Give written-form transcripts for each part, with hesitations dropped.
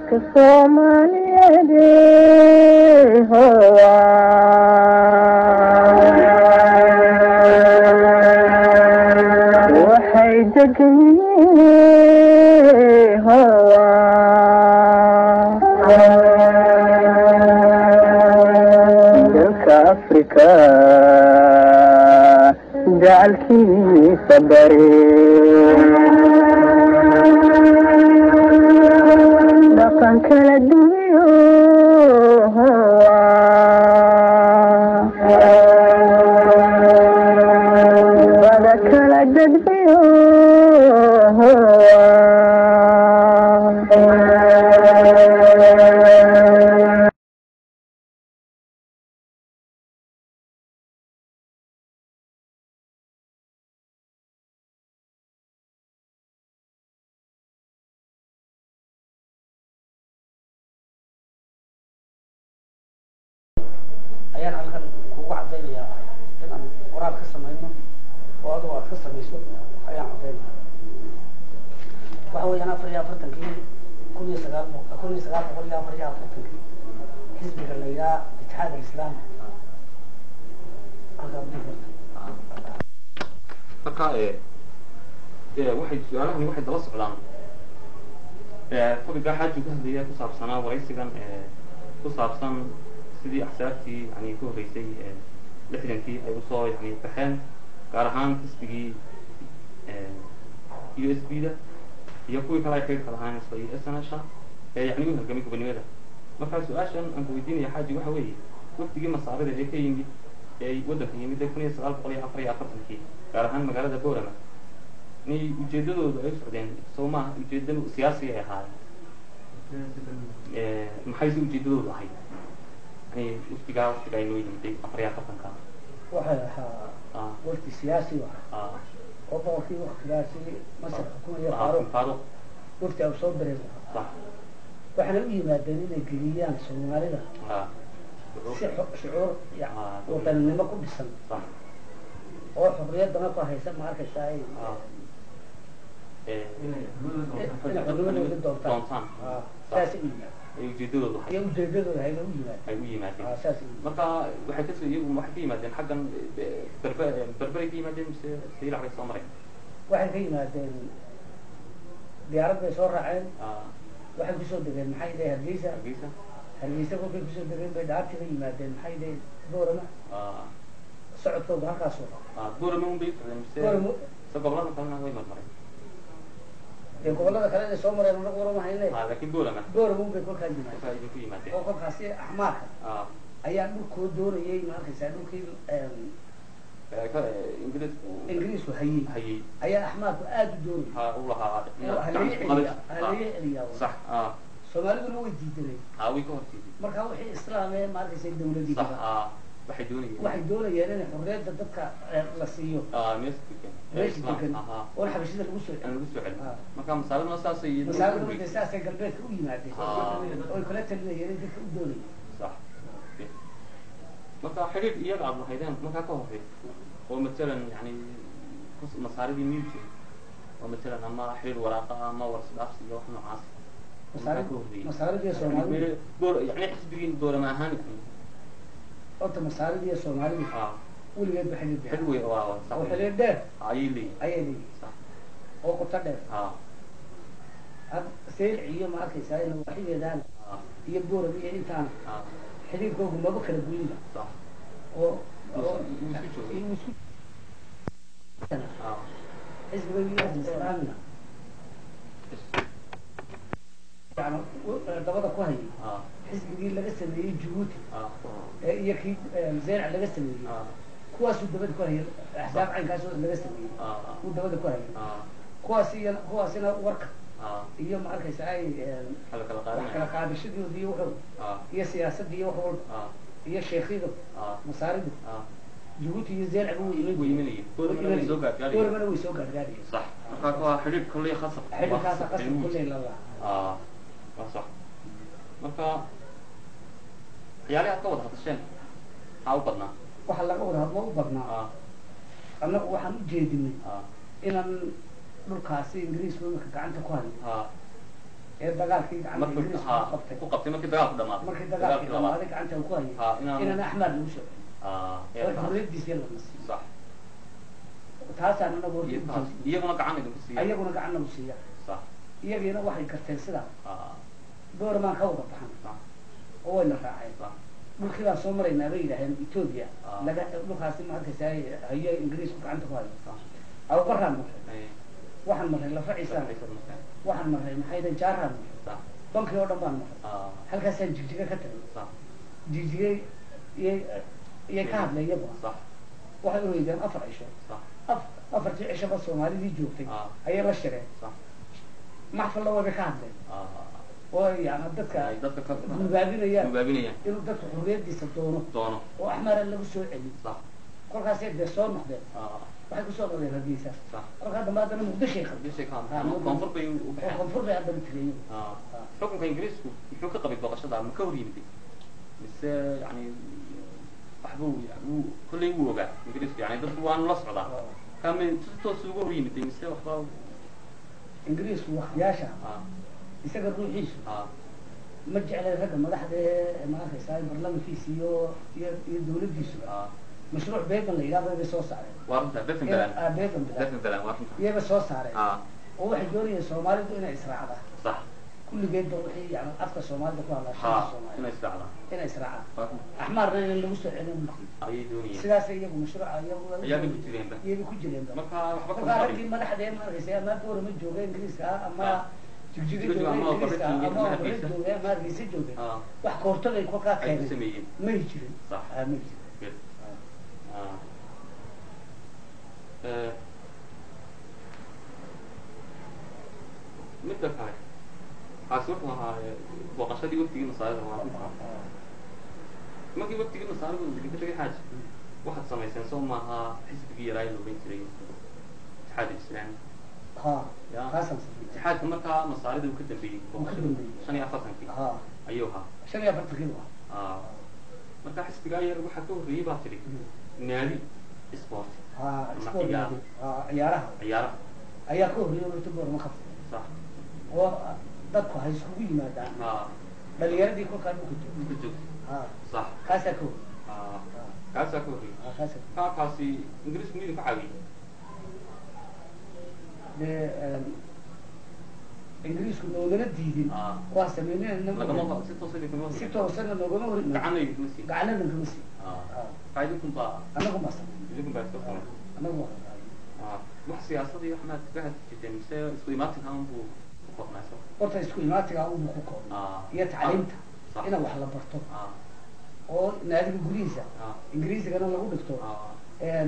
Dadka Soomaaliyeed hoa, waxay degan yihiin hoa, dalka Afrika jacalkiisa bari, dhaqan kala duwiyo hoa, bada kala dadbiyo hoa. Ayaan halkan kugu caddaynayaa inaan qoraal ka samayno oo adigu aad ka samayso ayaan caddaynaya. Waxa weeyaan 44-kii, 1944-kii, xisbiga la yidhaha Itixaad Alislaam halkaa udhig horta. Marka waxay su-aalahani waxay daba socdaan topica xaaji ka hadlaya ku saabsanaa waraysigan ku saabsan sidii axsaabtii yani ku horreysay 60-kii ay usoo yani baxeen, gaar ahaan xisbigii USB da iyo kuwii kale ay xidhiidhka lahaan isla iyo SNSha ee yani u halgamay gobonimada. Marka su-aashan aan ku weydiinaya xaaji waxa weeye, wafdigii masaarida ee ka yimid ee waddanka yimid ee 1944-kii, gaar ahaan magaalada Borama, inay ujeedadoodu ay u socdeen soo maaha ujeeda siyaasi ay ahaayeen? Maxayse ujeedadoodu ahayd yani wafdigaa inoo yimiday 44-ka? Waxay ahaa wafdi siyaasi ah oo boqorkii waktigaasi Masar xukumaya Faaruq Faaruq wafdi ay soo direen, waxaana u yimaadeen inay geliyaan Soomaalida si shucuur wadaninimo ku dhisan oo xorriyaddana ku haysa, ma arkaysaa, ay inay xornimadooda doontaan, saasay u yimaadeen. Ay ujeedadoodu ahayd iyo ujeedadooda ahayd u yimaadeen ay u yimaadeen, saasay u yimaadeen. Marka waxay kasoo iyagu waxay ka yimaadeen xaggan berbe Berberay ka yimaadeen mise Saylac bay soo mareen? Waxay ka yimaadeen diyaarad bay soo raaceen, waxay kusoo degeen maxay dhahay Hargeysa. Hargeysa. Hargeysa kolkay kusoo degeen bay dhaartii ka yimaadeen maxay dhahay Boorama. Socodkooda halkaasuu Boorama un bay socdeen mise Boorama mise gobolada kalena way marmareen? Dee gobolada kale inay soo mareen anagu warama hayne, laakiin Boorama Boorama un bay kolkaa yimaadeen. Kolkaa idinku yimaadeen oo kolkaasi axmaarka ayaa dhulkoo doonayay, ma arkaysaa, dhulkii Ingiriisku Ingiriisku hayey hayey ayaa axmaarku aada u doonayay ha u lahaa halaga celiya, halaga celiyaa. Sax. Soomaaliduna way diidanay. Way ka hortiiday. Marka wixii islaam ee ma arkaysa dawladiiba waxay doonayeen waxay doonayeen inay xorriyadda dadka la siiyo meesha degan meesha degan oon xabashida lagu soo aan lagu soo celin. Marka masaariduna saasay masaariduna dee saasay galbeedka u yimaadeen oy kala talinayeen in dadka u doonayeen. Sax. Marka xidhiidh iyaga aada lahaydeen markaa ka horey oo matalan yani masaaridii miyuu jiray oo matalan ama xidhiidh waraaqa ama warsdhaafsi iyo wax noocaas? Masaarida Soomaalida door yani xisbigii doorama ahaan yani horta masaarida iyo Soomaalida weligeed ba xidhiidh xidh wey waa oo xidhiidh dheer ayay leeyihin ayay leeyihin oo qoto dheer. Had Seyl iyo ma arkaysaa in waaxideedaan iyo Boorab iyo intaan xidhiidhkoogu maba kala goyinba oo isku xisbiga islaamina yani dabada ku hayay xisbigii laga sameeyey Jabuuti iyo kii Zeelc laga sameeyey, kuwaasuu dabada ku hayay. Axsaab caynkaasoo laga sameeyey uu dabada ku hayay kuwaas iyo kuwaasina warka iyo ma arkaysa ay wax kala qaadashadoodi iyo wuxuu iyo siyaasadda iyo wax walba iyo sheekhyada masaaridu Jabuuti iyo Zeelcba way iman Boormana way soo gaargaarayeen. Sax. Marka waa xidhiidh kolley khasab xidhiidhkaasa qasab kolley lalaa. Waa sax. Marka waxyaalihi aad ka wada hadasheen maxaa u badnaa? Waxa laga wada hadlo u badnaa, annagu waxaan u jeedinay inaan dhulkaasi Ingiriisku imika gacanta ku hayo Ee dagaalkii gacanta Markii Ingiriisku ha ku qabtay, ku qabtay markii dagaalku dhamaaday, markii dagaalkii labaad. dhamaaday gacanta uu ku hayay, Ha, inaan inaan axmaar lagu soo celin oo xorriyadiisa lana siiyo. Taasaan anagu horta Iyo u taas jeednay. Iyaguna gacan idinku siiya. Ayaguna gacan nagu siiya. Iyagiina waxay garteen sidaa. Dooramaan ka wada baxan oo wayna raaceen. Dhulkii baan soo maraynaa bay yidhaaheen Etoobiya. Laga dhulkaasi ma arkaysaa hayo Ingiriisku gacanta ku hayo. Awbaraan marray, waxaan marray Lafa Ciisaan, waxaan marray maxay Jaaraan marray, bankii oo dhan baan marray. Halkaasaan Jigjiga ka tagay. Jigjigay iyay iyay ka hadlay iyaguna. Waxay u hoydeen 4 cisho. Afartii cishoba Soomaalidii joogtay ayay la shireen. Maxfalla wabay ka hadleen oo yani dadka Ay dadka ka guubaabinayaan guubaabinayaan inuu dadku xurriyadiisa doono doono oo axmaara lagu soo celin. Kolkaasay dee soo noqdeen. Waxay kusoo noqdeen Hargeysa. Kolkaa dambe haddana Muqdishay qabteen. Muqdishay ka Ah, hadleen, koonfur bay u oo baxeen. Koonfur bay haddana tegeen. Xukunka Ingiriisku muxuu ka qabay booqashada? Ma ka hor yimid mise yani waxbuu wuu kolley wuu ogaa Ingiriisku, yani dadku waanu la socdaa kame si toos uga hor yimiday mise waxba? Ingiriisku waktiyaasha isaga ruuxiisu ma jeclay ragga madaxda ee ma arkaysaa barlamankiisa iyo dawladdiisuba. Mashruuc Beban la yidhahdo bay soo saareen. Waa runta, Befen Belan. Ah, Beban Bilan. Befen Belan, waa runta. Iyaba soo saareen oo waxay doonayeen Soomaalidu inay israacdaan kulligeedba, wixii yani afka Soomaalida ku hadlaa, shanta Soomaali inay israacdaan, inay israacaan, waa runta. Axmaarna in lagu soo celin dhulkii. Ayay doonayeen. Sidaas iyagu mashruuca iyagu Ayaabay ku jireenba. Iyabay ku jireenba. Marka waxba kama Kolkaa qabin. Raggii madaxda ee ma arkaysa ama Boorama jooga Ingiriiska ah ama Jigjiga Jigjiga jooga ama Ingiriiska Barre ama jooga ama Barre Hargeysa. jooga ama Hargeysa jooga, wax koortagay kolkaa ay ku keenay sameeyeen may jirin. May jirin. Good. Midda kale, kaasi wuxuu ahaa booqashadii wafdigii Masaarida, waa runta. Markii wafdigii Masaarida uu idinka tegay, xaaji, waxaad samayseen soo maaha xisbigii yaraa ee la odhan jiray Itixaad Islaami? Ha. Ya. Kaasaan sameeyey. Itixaadka markaa Masaarida uu ka dambeeyey booqashada. Dambeeyey. 45-kii ayuu ahaa. 45-kii waa. Marka xisbigaa yar waxaa ka horreeyey baa tidhi naadi sport. Ha. Ama Sport. ciyaar. Naadi ha ciyaaraha. Ciyaaraha. Ayaa ka horreeyey horta Boorama ka furay oo dadku ha iskugu yimaadaan dhalinyaradii kolkaa dhulka joogtay. Ku joogtay. Ha. Kaasaa ka horreeyey. Kaasaa ka horreeyey. Ha, kaasaa ka horreeyey. Kaasi Ingiriisku miyuu ka caawiyey? Dee Ingiriisku noogana diidin waa sameynayna. Lagama si toosa idinkama Si horreeyey. toosana noogama hor imaan. Gacanna idinkuma siin. Gacanna kama siin. Kaa idinkun baa Annagu baa sameynay. Idinkun baa iska samay. Annagu baa qaadnay. Wax siyaasad iyo wax maad kaga hadli jirteen mise isku imaatinka un buu ku koobnaa isaga? Horta isku imaatiga unbuu ku koobnay iyo tacliimta ina wax la barto oo naadiga gudihiisa Ingiriisigana lagu dhigto,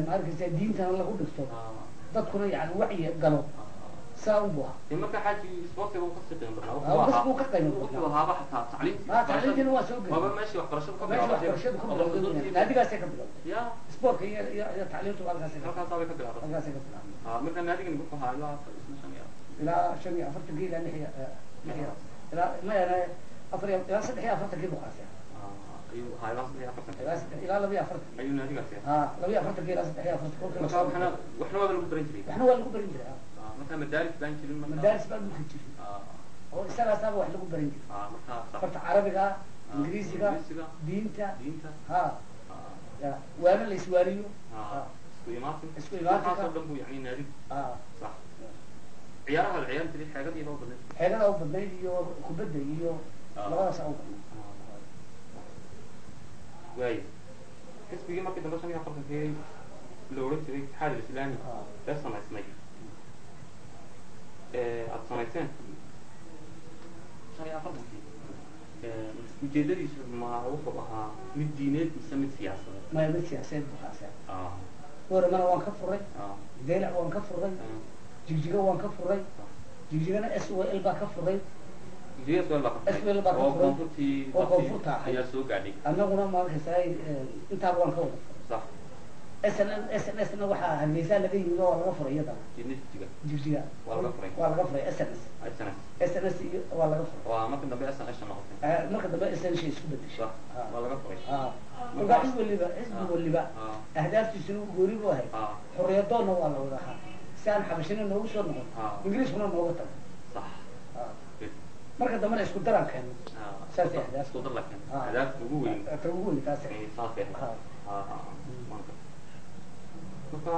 ma arkaysa, diintana lagu dhigto, dadkuna yani wacyi galo. Saa unbuu ahaa. Dee marka xaaji sportiga uu kasii qiimo badnaa. Ah, uu ka qiimo badnaa. Wuxuu ahaaba xataa tacliintii. Tacliintiina waa soo Waaba gelay. meeshii waxbarashadu ka Meesha bilaabatay. waxbarashadu ka Waaba bilowday. xuduudtii- Naadigaasay ka bilowday. Ya. Sportka iyo tacliintu halkaasay ka Halkaasaa bay ka bilaabatay. Halkaasay ka bilowday. Marka naadigani wuxuu ahaa ilaa isna shan iyo Ilaa 45-kii, ilaa lix iyo lix iyo ilaa mayana afar iyo ilaa 43-kii buu qaasay. Ayuu ahaa ilaa 43. Ilaa saddex ilaa 42. Ayuu naadigaasi ahaa. Ha, 42-kii ilaa 43 kolkii la Marka soo waxna waxna waaba lagu baran jiray. Waxna waa lagu baran jiray. Marka madaaris baan jirin marka. Madaaris baa dhulka jiray oo isagaasaaba wax lagu baran jiray. Marka Horta Carabiga, Ingiriisiga, Ingiriisiga, diinta, diinta, ha ya waana la iswaaniyo. Isku imaatin. Isku imaatinka. Waxaasoo dhan buu yani naadigu. Ciyaaraha la ciyaari jiray xeegadii baa u badnayd. Xeegada u badnayd iyo kubadda iyo labadaas u badnayd. Waayo, xisbigii markii dambe 45-kii la odhan jiray Itixaad Alislaami ee samaysmay ee aada samayseen 45-kii, ujeedadiisu ma wuxuu ahaa mid diineed mise mid siyaasadeed? Maya, mid siyaasadeed buu kaasee. Booramana waan ka furay, Deylac waan ka furay, Jigjiga waan ka furay. Jigjigana SOL baa ka furay. SOL baa ka furay. SOL baa ka oo furay. Koonfurtii Oo koonfurta ahayd. ayaa soo gaadhay. Annaguna maarkaysaa intaaba waan ka wada furay. S n S n S na waxaa Hargeysa laga yimid oo waa laga furay iyadana. Jidna Jigjiga. Jigjiga. Waa laga furay. Waa laga furay S n S. SNS. S n S iyo waa laga furay. Waa markii dambe SNS noqotay. Marka dambe S n S isku bedeshay. Waa laga furay. Marka xisbi waliba xisbi waliba ahdaaftiisuna gooni bu ahayd. Xorriyadoonna waa la wada ahaa si aan Xabashina noogu soo noqon, Ingiriiskuna nooga tago. Good. Marka dambena isku daraan keeno. Saasay ahdaaf. Isku dar la keeno. Ah. Ahdaafta ugu weyn. Ta ugu weyn taasay. Saasay ahayd. Ha. Marka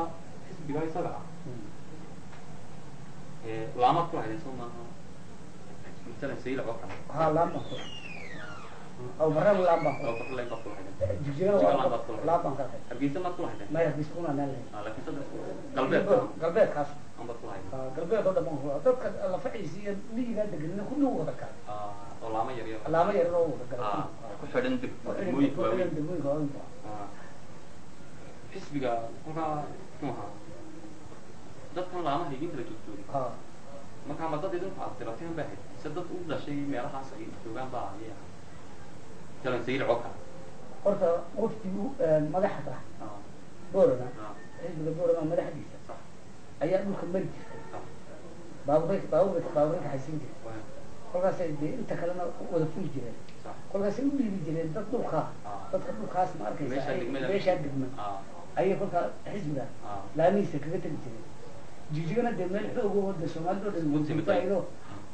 xisbiga isaga ah laamaad ku lahaydeen soo maaha, matalan Saylac oo kale? Ha, laam baan ku aw barraba laam baan ku. Oo Barlayn baad ku lahaydeen. Jigjigana Jigjiga waa laam baad ku lahaydeen. Laam baan ka lahayd. Hargeysa maad ku lahaydeen? Maya, hargeysa kuna naan lahayd. Laakiin saddex galbeed. Galbeedkaas an baad ku lahaydeen. Galbeed oo dhan baan ku lahaa. Dadka lafaciisa iyo miyigaa deganina kulli wada gala. Oo laamo yar yar. Laamo yar oo wada gala. Ku xidhan degmooyinka waaweyn. Degmooyinka waaweyn. Xisbiga kolkaa muxuu ahaa dadkan laamaha idin kala joogjoogay? Marka ma dad idinku aad tirateen bay ahayd mise dad u dhashay meelahaas ay joogaan baa ayay ahayd, matalan Saylac oo kale? Horta wafdigu madaxda Boorama, xisbiga Boorama madaxdiisa ayaa dhulka mari jirtay. Baabuuray baabuuray baabuuray kaxaysan jirtay. Kolkaasay dee inta kalena wada fuli jireen. Kolkaasay u dhiibi jireen dad dhulkaa, dadka dhulkaas ma arkaysa Meeshaa degmada. Meeshaa degma ayay kolkaa xisbiga laamihiisa kaga tegi jireen. Jigjigana dee meel xoog oo dee Soomaalida oo dhan Isku timid ay. ayado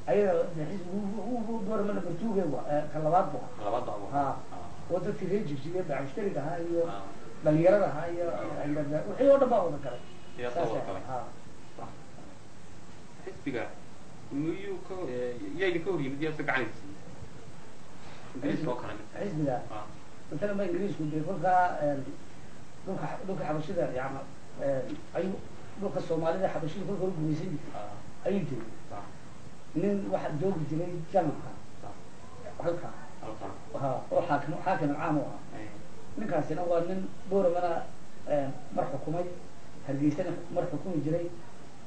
ayaga dee xisbigu Boorama lambartuuge ka labaad bu ahaa. Labaad baa. Ha, oo dadkii reer Jigjiga bacmushtariga ahaa iyo dhalinyarada ahaa iyo wixii oo dhan baa wada galay. Yaa soo wada galay. Ha. Xisbiga miyuu ka yaa idinka hor yimid, yaa se gacanaysa siiyey, Ingiriiska oo kale mid? Xisbiga matalan ba Ingiriisku dee kolkaa dhulka xabashida yani ayuu dhulka Soomaalida xabashida kolka hore gumaysan jirtay ayuu joogay. Nin waxaa joogi jiray jamanka halka. Halkan. Ha, oo xaakim caam u ahaa. Ninkaasina waa nin Booramana mar xukumay, Hargeysana mar xukumi jiray,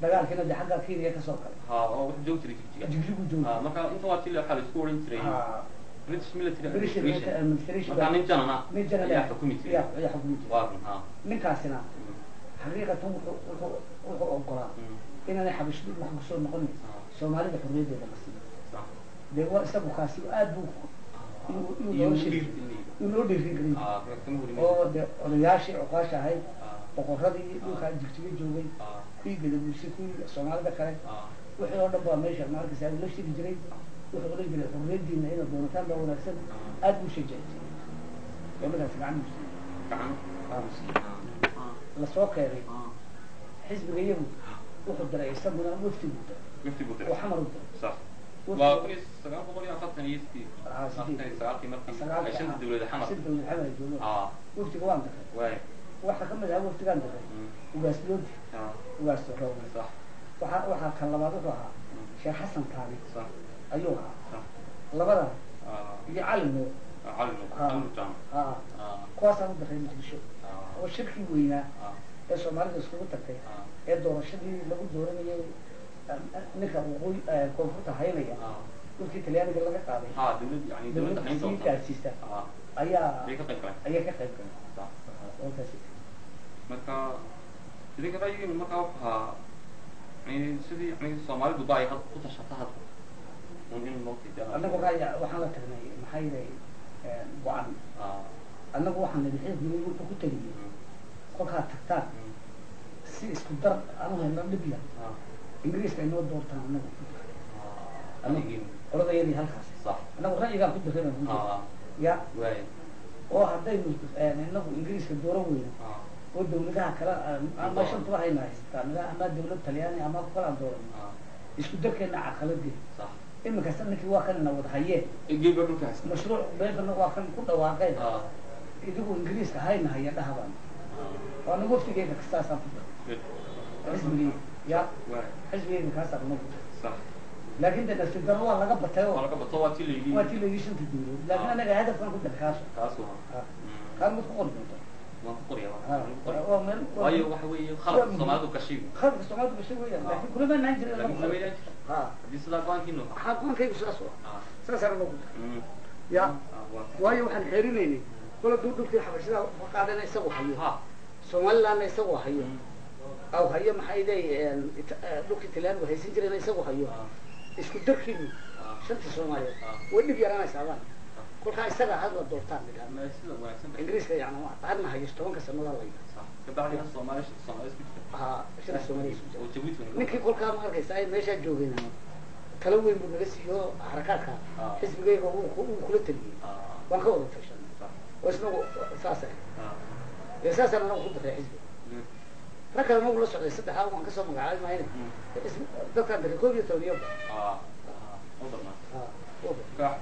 dagaalkiina dee xagga Kenya kasoo galay. Ha, oo wuxuu joogi jiray Jigjiga. Jigjigu joogi. Marka inta waa tii waxaa la isku oran jiray British military British administration. Administration. Marka nin janana nin janan ayaa xukumi jiray. Ayaa xukumi jiray. Waa run, ha. Ninkaasina xaqiiqatan wuxuu ogolaa inaanay xabashidu dhulka kusoo noqonin, Soomaalida xorriyaddeeda la siiyo. Dee waa isagu kaasi aad buu inuu Iyo loo sheegay dhiirgeliyey. inuu loo dhiirigeliyey. Kama hor yimid. Oo dee odayaashii cuqaasha ahayd, boqoradii dhulkaa Jigjiga joogay, kuwii Gadabuuse, kuwii Soomaalida kale, wixii oo dhan baa meesha ma arkaysa uu la shiri jiray. Wuxuu odhan jiray xorriyaddiina inaad doonataan baa wanaagsan. Aad buu shajaaci jiray oo ninkaasi gacan buu siiyey. Gacan. Lasoo keenay xisbiga iyagu wuxuu diray isaguna wafdi buu diray. Mufti buu diray. Oo Xamar u diray. Sax. Waa 1948, 49-kii markii ay shanta dawlad Xamar. Shanta dawlad Xamar ay joogeen. Wafdiga waan diray. Waxaa ka mid ahaa wafdigaan diray Ugaas Loodi, Ugaas Roobne. Waxaa kan labaad wuxuu ahaa Sheekh Xasan Taani ayuu ahaa. Labada iyo Cali Nuur. Cali Nuur, Cali Nuur Jaamac. Kuwaasaan u diray Muqdisho oo shirkii weynaa ee Soomaalida iskugu tagtay ee doorashadii lagu dooranayay ninka waqooyi koonfurta haynaya dhulkii Talyaaniga laga qaaday. Ha, dawlad yani dawladda dawladda hayn sii doonta. gaarsiista ayaa Ayay ka qayb galeen. Ayaa ka qayb galay. Halkaasi. Marka idinka ra'yigiinu markaa wuxuu ahaa yani sidii yani Soomaalidu ba ay had ku tashata hadda un in loo fidiyo. Annagu ra'yi waxaan la tagnay maxaa yeelay go-an. Annagu waxaan nidhi xisbiga wuxuu ku taliyey kolkaad tagtaan si isku dar aanu hayno dhib yar Ingiriiska inoo doortaan annagu ku diray. Anigiinu. Qolada yadii halkaas annagu ra'yigaan ku diray baan ku jiray ya waay oo haddaynu inagu Ingiriiska dooran weyno oo dawladaha kale ama shantuba hayna haysataa ama dawlad Talyaani ama ku kale aan doorano, isku darkeena carqaladii iminkasta ninkii waa kan ina wada hayeen. Geeba dhulka haysta. Mashruuc beefana waa kan ku dhawaaqeen. Idigu Ingiriiska hayna haya dhahabaan oo anigu waftigeyga kastaasaan ku diray xisbigeyga ya waay xisbigeyga kaasaan una ku diray. Laakiin de nasiib darro waa laga batay waa oo laga bato, waa tii la yidhi. Waa tii la yidhi shanta dawladood, laakiin anaga hadafkaan ku diray kaaso. Kaasu ahaa. Kaan mad ku qori doonta. Waan ku qoriyaa, waan ku qoriyaa. Waa meel Waayo waxa weeye khaladka Soomaalidu gashay. Khaladka Soomaalidu gashay weeyaan, laakiin kulama naan jirin. Laakiin kulama naan jirin. Ha. Haddii sidaa go-aankiinu ahaa. Waxaa go-aankaygu sidaas u ah, saasaan ugu diray ya. Waa Waayo waxaan xeerinaynay kol hadduu dhulkii xabashida ka qaadana isagu hayo, Somalilandna isagu hayo, aw hayo maxay leeyihiin dhulkii Talyaanigu haysan jirayna isagu hayo, isku darkiinu shantii Soomaaliyeed way dhib yaraanaysaa baan kolkaa isaga hadla doortaan nidhaahno. Ma sida wanaagsan bay. Ingiriiska yani hadna hayo 10-ka sanadaa la yidhaha. Sax, kabacdi Soomaali Soomaali isku jirta. Ha, shanta Soomaaliya isku jira. Oo Jabuuti weyn. Ninkii kolkaa ma arkaysa ay meeshaa joogayna Talo weyn buu naga siiyo xarakaadka xisbigayga uu kula taliyey. Waan ka wada tashanay oo isnagu saas ah dee saasaan anagu ku diray xisbiga. Rag kale nagu la socday saddexaa waan kasoo magacaabay maayne dadkaan diray 11 iyo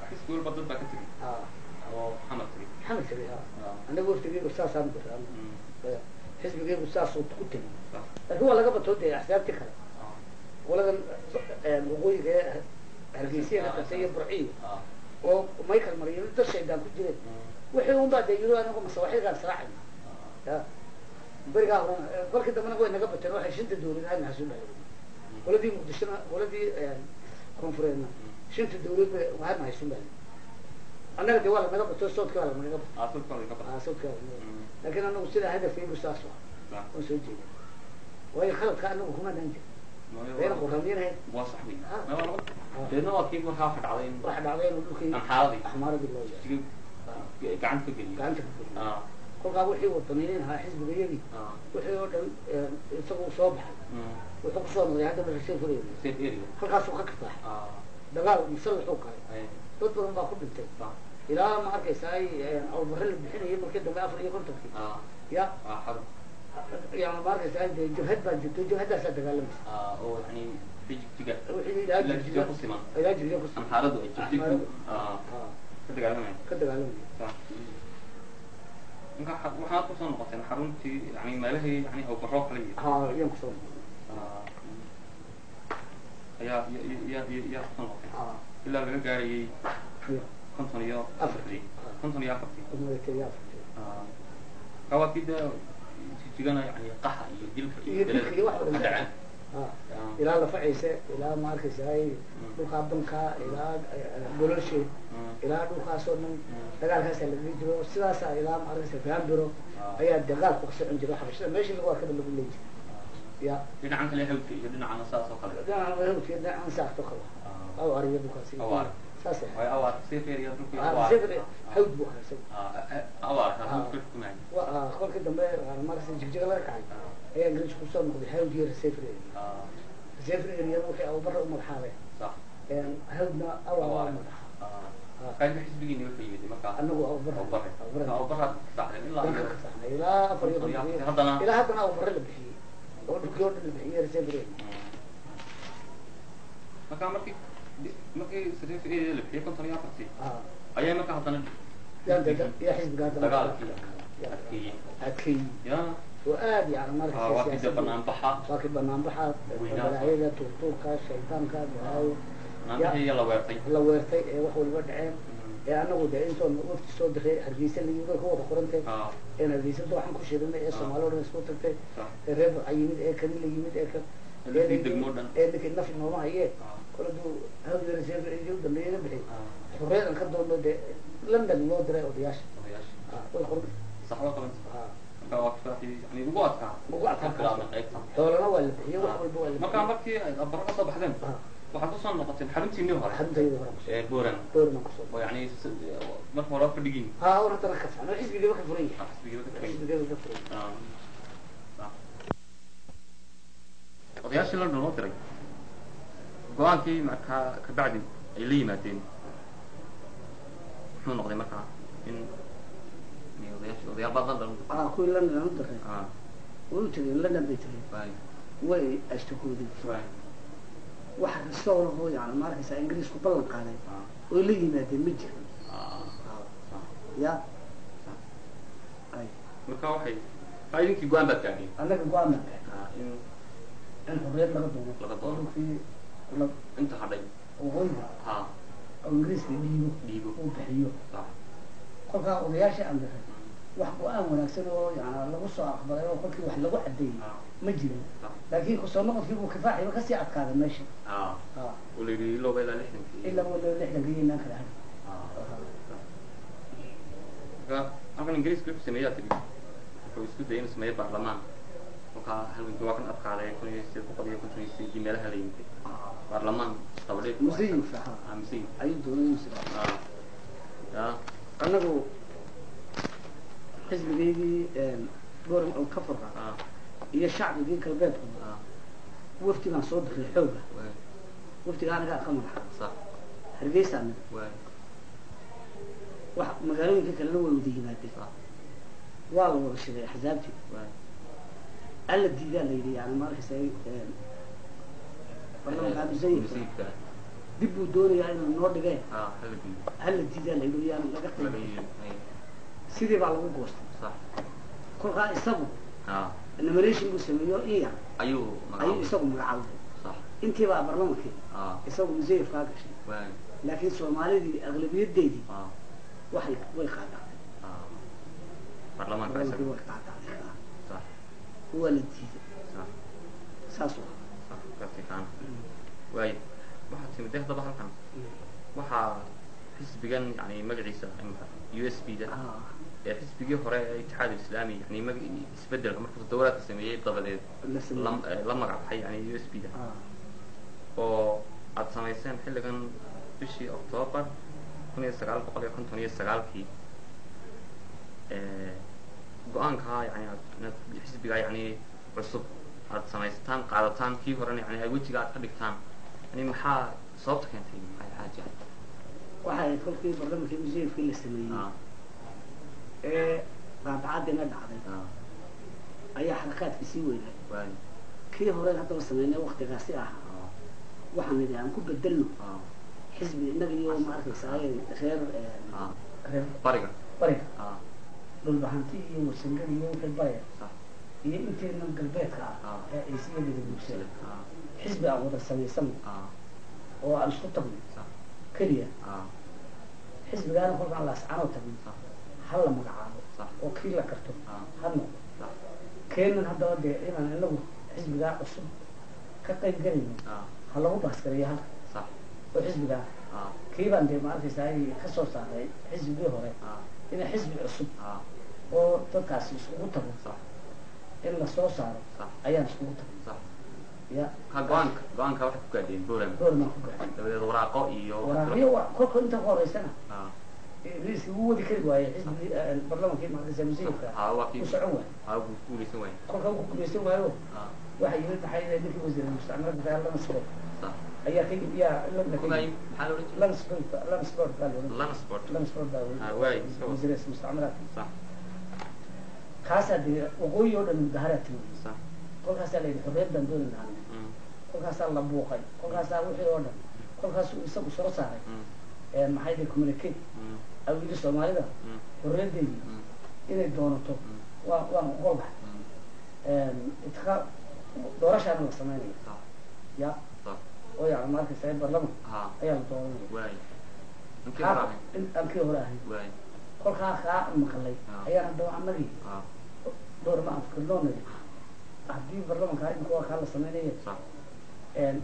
xisbi walba dad baa ka tegey oo Xamar tegey. Xamar tegey. Anagu waftigaygu saasaan diray, xisbigaygu saasuu ku tegey, laakiin waa laga batoo dee axsaabtii kale qoladan waqooyiga ee Hargeysa ka qabtay iyo Burciyo oo Michael Mariyo dad shaydaan ku jireen wixii un baa dee yiri anagu masawaaxilkaan israacayna ya berigaa horena. Kolkii dambena way naga bateen, waxay shanta dawlad aadna xasuun baa qoladii Muqdishona, qoladii koonfureedna shanta dawlad ba hadna haysun baa annaga dee waa lanaga bato, soodkii waa lanaga bato, soodkii waa lanaga bato. Laakiin anagu sidaa hadafkaygu saas ah oon soo jeeda, waayo khaladka anagu kumanaan jir bayna qoramiinahayn. Waa sax wey. Deedna waa kii markaa waxa dhacday in waxa dhacday inuu dhulkii Amxaaradii Axmaaradii loo yeeray gacanta ka geliyay, gacanta ka geliyay. Kolkaa wixii wadaniyin ahaa xisbigayagii wixii oo dhan isagu soo baxay, wuxuu kusoo noqday haddana reserve area, halkaasuu ka kifaaxay dagaal musallaxuu galay, dad badan baa ku dhintay ilaa ma arkaysa ay awbarre la bixinayay markii dambe 54-kii ya yani ma arkaysa ay dee jabhad baa jirto, jabhaddaasaa dagaalamaysa oo yani jigjiga wixii ilaa Jigjiga ku siman, ilaa Jigjiga ku siman Amxaaradu ay jigjiga ka dagaalamayaan ka dagaalamayaan. Marka waxaad kusoo noqoteen xaruntii yani meelahii yani awbarro kale iyo ha iyaan kusoo noqonay ayaa yaa kusoo noqoteen ilaa laga gaarayay 54-tii, 54-tii. 54-tii. Marka waa kii dee jigjigana yani qaxa iyo dilka iyo dilka iyo wax ka dhaceen ilaa Lafaciise, ilaa ma arkaysa ay dhulkaa banka, ilaa Gololshe, ilaa dhulkaasoo dhan dagaalkaasaa lagaga jiro sidaasaa ilaa ma arkaysa Gaambiro ayaa dagaalku ka socon jiro, xabashada meeshii lagu arkaba lagu leyn jiray ya. Dhinacan kale hawdka iyo dhinacana saas oo kale, dhinacan hawdka iyo dhinacan saas oo kale awaar iyo dhulkaas awaar saas way awaar sefer iyo dhulka awaar hawd buu ahaa isagu awaar hawdka xukumayay. Kolkii dambe markasi Jigjiga laga kacay ayaa Ingiriisku kusoo noqday hawd iyo reserve area. Reserve area wixii awbarra u magaxaabay, hawdna awaar u magaxaabay. Qaybta xisbigiina wuxuu yimid markaa anagu awbarra awbarra ka saxnay ilaa ka saxnay ilaa 54 haddana ilaa haddana awbarra la bixiyey oo dhulkii oo dhan la bixiyey reserve area. Marka markii reserve area la bixiyey 54-tii ayaa markaa haddana yaa xisbiga haddana dagaalkii adkeeyey adkeeyey ya oo aad yani marka waa kii banaanbaxa, waa kii banaanbaxa balaayada tuurtuurka shaydaanka balaayo banaanbaxii la weertay, la weertay ee wax waliba dhaceen ee anagu dee intoon wafti soo diray Hargeysa la yimid ku wada qorantay een Hargeysa dooxan ku shidanay ee Soomaali oo dhan isku tagtay ee reer Burca yimid ee kani la yimid ee kan degmo dhan ee ninkii naf nooma hayee kala duu hawd reserve area u dambeeyay la bixiyay xorriyad aan ka doonno dee London loo diray odayaasha way qorantay sax waa qabantay. Marka waa kifaaxii yani ugu adkaa, ugu adkaa xoolana waa la bixiyey, wax walba waa la marka markii ay abaro ka soo baxdeen waxaad kusoo noqoteen xaruntiinii hore, xaruntayda hore ee Boorama, Boorama kusoo oo yani marka hore fadhigiin ha hor haddana ka saxno xisbigiiba ka furan yahay, xisbigiiba ka furan xisbigiiba ka furan yahay. Odayaashii London loo diray go-aankii markaa kabacdi ay la yimaadeen muxuu noqday markaa in odayaashii odayaal baa London kuwii London u diray way u tageen London bay tageen, way ashtakoodeen wax risoolahoo yani ma arkaysaa Ingiriisku ballan qaaday oo la yimaadeen ma jiro ya. Marka waxay idinkii go-aan baad gaadheen? Annaga go-aan baan gaadhay in xorriyad laga doono, laga doono dhulkii inta hadhay waqooyiga oo Ingiriiska dhiibo dhiibo uu bixiyo. Kolkaa odayaashii aan diray wax go-aan wanaagsan oo yani lagu soo aqbalay oo kolkii wax lagu caddeeyey ma jirin, laakiin kusoo noqodkii buu kifaaxiiba kasii adkaaday meesha. Oo la yidhi ilowba ilaa 60-kii, ilaa wala 60-kii inaan kala hadhin. Marka halkan Ingiriiska wuxuu sameeyaa tiri wuxuu isku dayay inuu sameeyo baarlamaan, kolkaa halganki waa kan adkaaday 1858-ii meelaha la yimid baarlamaan dabadheed Musayif musayif ayuu doonay inuu ya. Annagu xisbigaygii Boorama oo ka furraa iyo shacbigii galbeedku wafdi baan soo diray xooga Wafdiga anigaa ka madaxa. Sax. Hargeysa mid Waay. Wax magaalooyinka kalena way wada yimaadeen. Sax. Waa la wada shiray axsaabtii. Waay. Alla diidaa la yidhi, yani ma arkaysa baarlamanka musayifka Musayifka. dib buu doonayaa inuu noo dhigee. Hala diido. Hala diidaa la yidhi, yaan laga Laga qayb. yeeli. Hay. Sidii baa lagu goostay. Sax. Kolkaa isagu nomination buu sameeyo in yar ayuu ayuu magacaabay. Isagu magacaabay. Sax. Intii baa baarlamankii isagu musayifkaa gashay. Waay. Laakiin soomaalidii aqlabiyadeedii waxay way qaadacday. Baarlamaanka baarlamankii isaga. Way qaadacday. Sax. Waa la diiday. Sax. Saas u Sax, gartay kaana. Waay, waxaa timid haddaba halkan waxaa xisbigan yani magaciisa imika USB da ee xisbigii hore ee Itixaad Islaami, yani isbedelka markuu dowladka sameeyey dabadeed la sameeyey. La magac baxay yani USB da oo aad samayseen xilligan bishii Octoobar 1959-kii, go-aanka yani aad inaad xisbiga yani cusub aad samaystaan qaadataan, kii horena yani ay wejiga aad ka dhigtaan, yani maxaa sababta keentay, maxay xaaja? Waxay ahayd kolkii barlamankii musayifkii la sameeyey ee qaadacadiina dhacday ayaa xarakaadkii sii weynaa. Waay. Kii hore haddaba sameynay waktigaasi ahaa waxaan nidhi aan ku bedelno xisbi innaga iyo ma arkaysa ay reer reer bariga. Bariga, dhulbahanti iyo warsangari iyo wixii bariga iyo inteena galbeedka ah ee ciisiyadeeda bulshada xisbi aan wada samaysano oo aan isku tagno keliya. Xisbigaana kolkaan laascanoo tagno ha la magacaabo oo kii la karto ha noqdo. Keenan haddaba dee inaan inagu xisbigaa cusub ka qayb galayno ha lagu baaskareeyo halka oo xisbigaa kii baan dee ma arkaysaa ay ka soo saaray xisbigii hore in xisbi cusub oo dadkaasi iskugu tago in la soo saaro ayaan iskugu tagnay ya. Ka go-aanka waxaad ku gaadheen Boorama? Boormaan ku gaadhay. Dabadeed waraaqo iyo waraaqyo kolka inta ka horeysana Ingiriiskii wuu wadi kari waayey xisbigii barlamankii ma arkaysaa musayifka waa kii u socon waayey. Wuu guuleysan waayey. Kolka wuu guuleysan waayo waxaa yimid maxay ahayd ninkii wasiir mustacmalka Lansford ayaa ka yaa London ka Kumay yimid. maxaa la odhan jiray? Lansford, Lansford baa la odhan jiray. Lansport. Lansford baa la odhan waay, jiray isagoo. wasiir mustacmalaadka. Kaasaa dee waqooyi oo dhan mudaharaad timi. Kolkaasaa la yidhi xorriyad baan dooni lahaa. Kolkaasaa la buuqay, kolkaasaa wixii oo dhan, kolkaasuu isagu soo saaray maxay dhihi communicate au yidhi soomaalida xorriyaddeedii inay doonato waa waan ogolahay, itikaaf doorashaana la sameynaya ya oo yani ma arkaysa barlaman ayaa la dooranaya. Waay, inkii kaa hore ahayd. In aan kii hore ahayn. Waay. Kolkaa kaa maqlay ayaan haddaba annagii door ma aan fikirnoo nidhi haddii barlamankaa imika waa kaa la sameynaya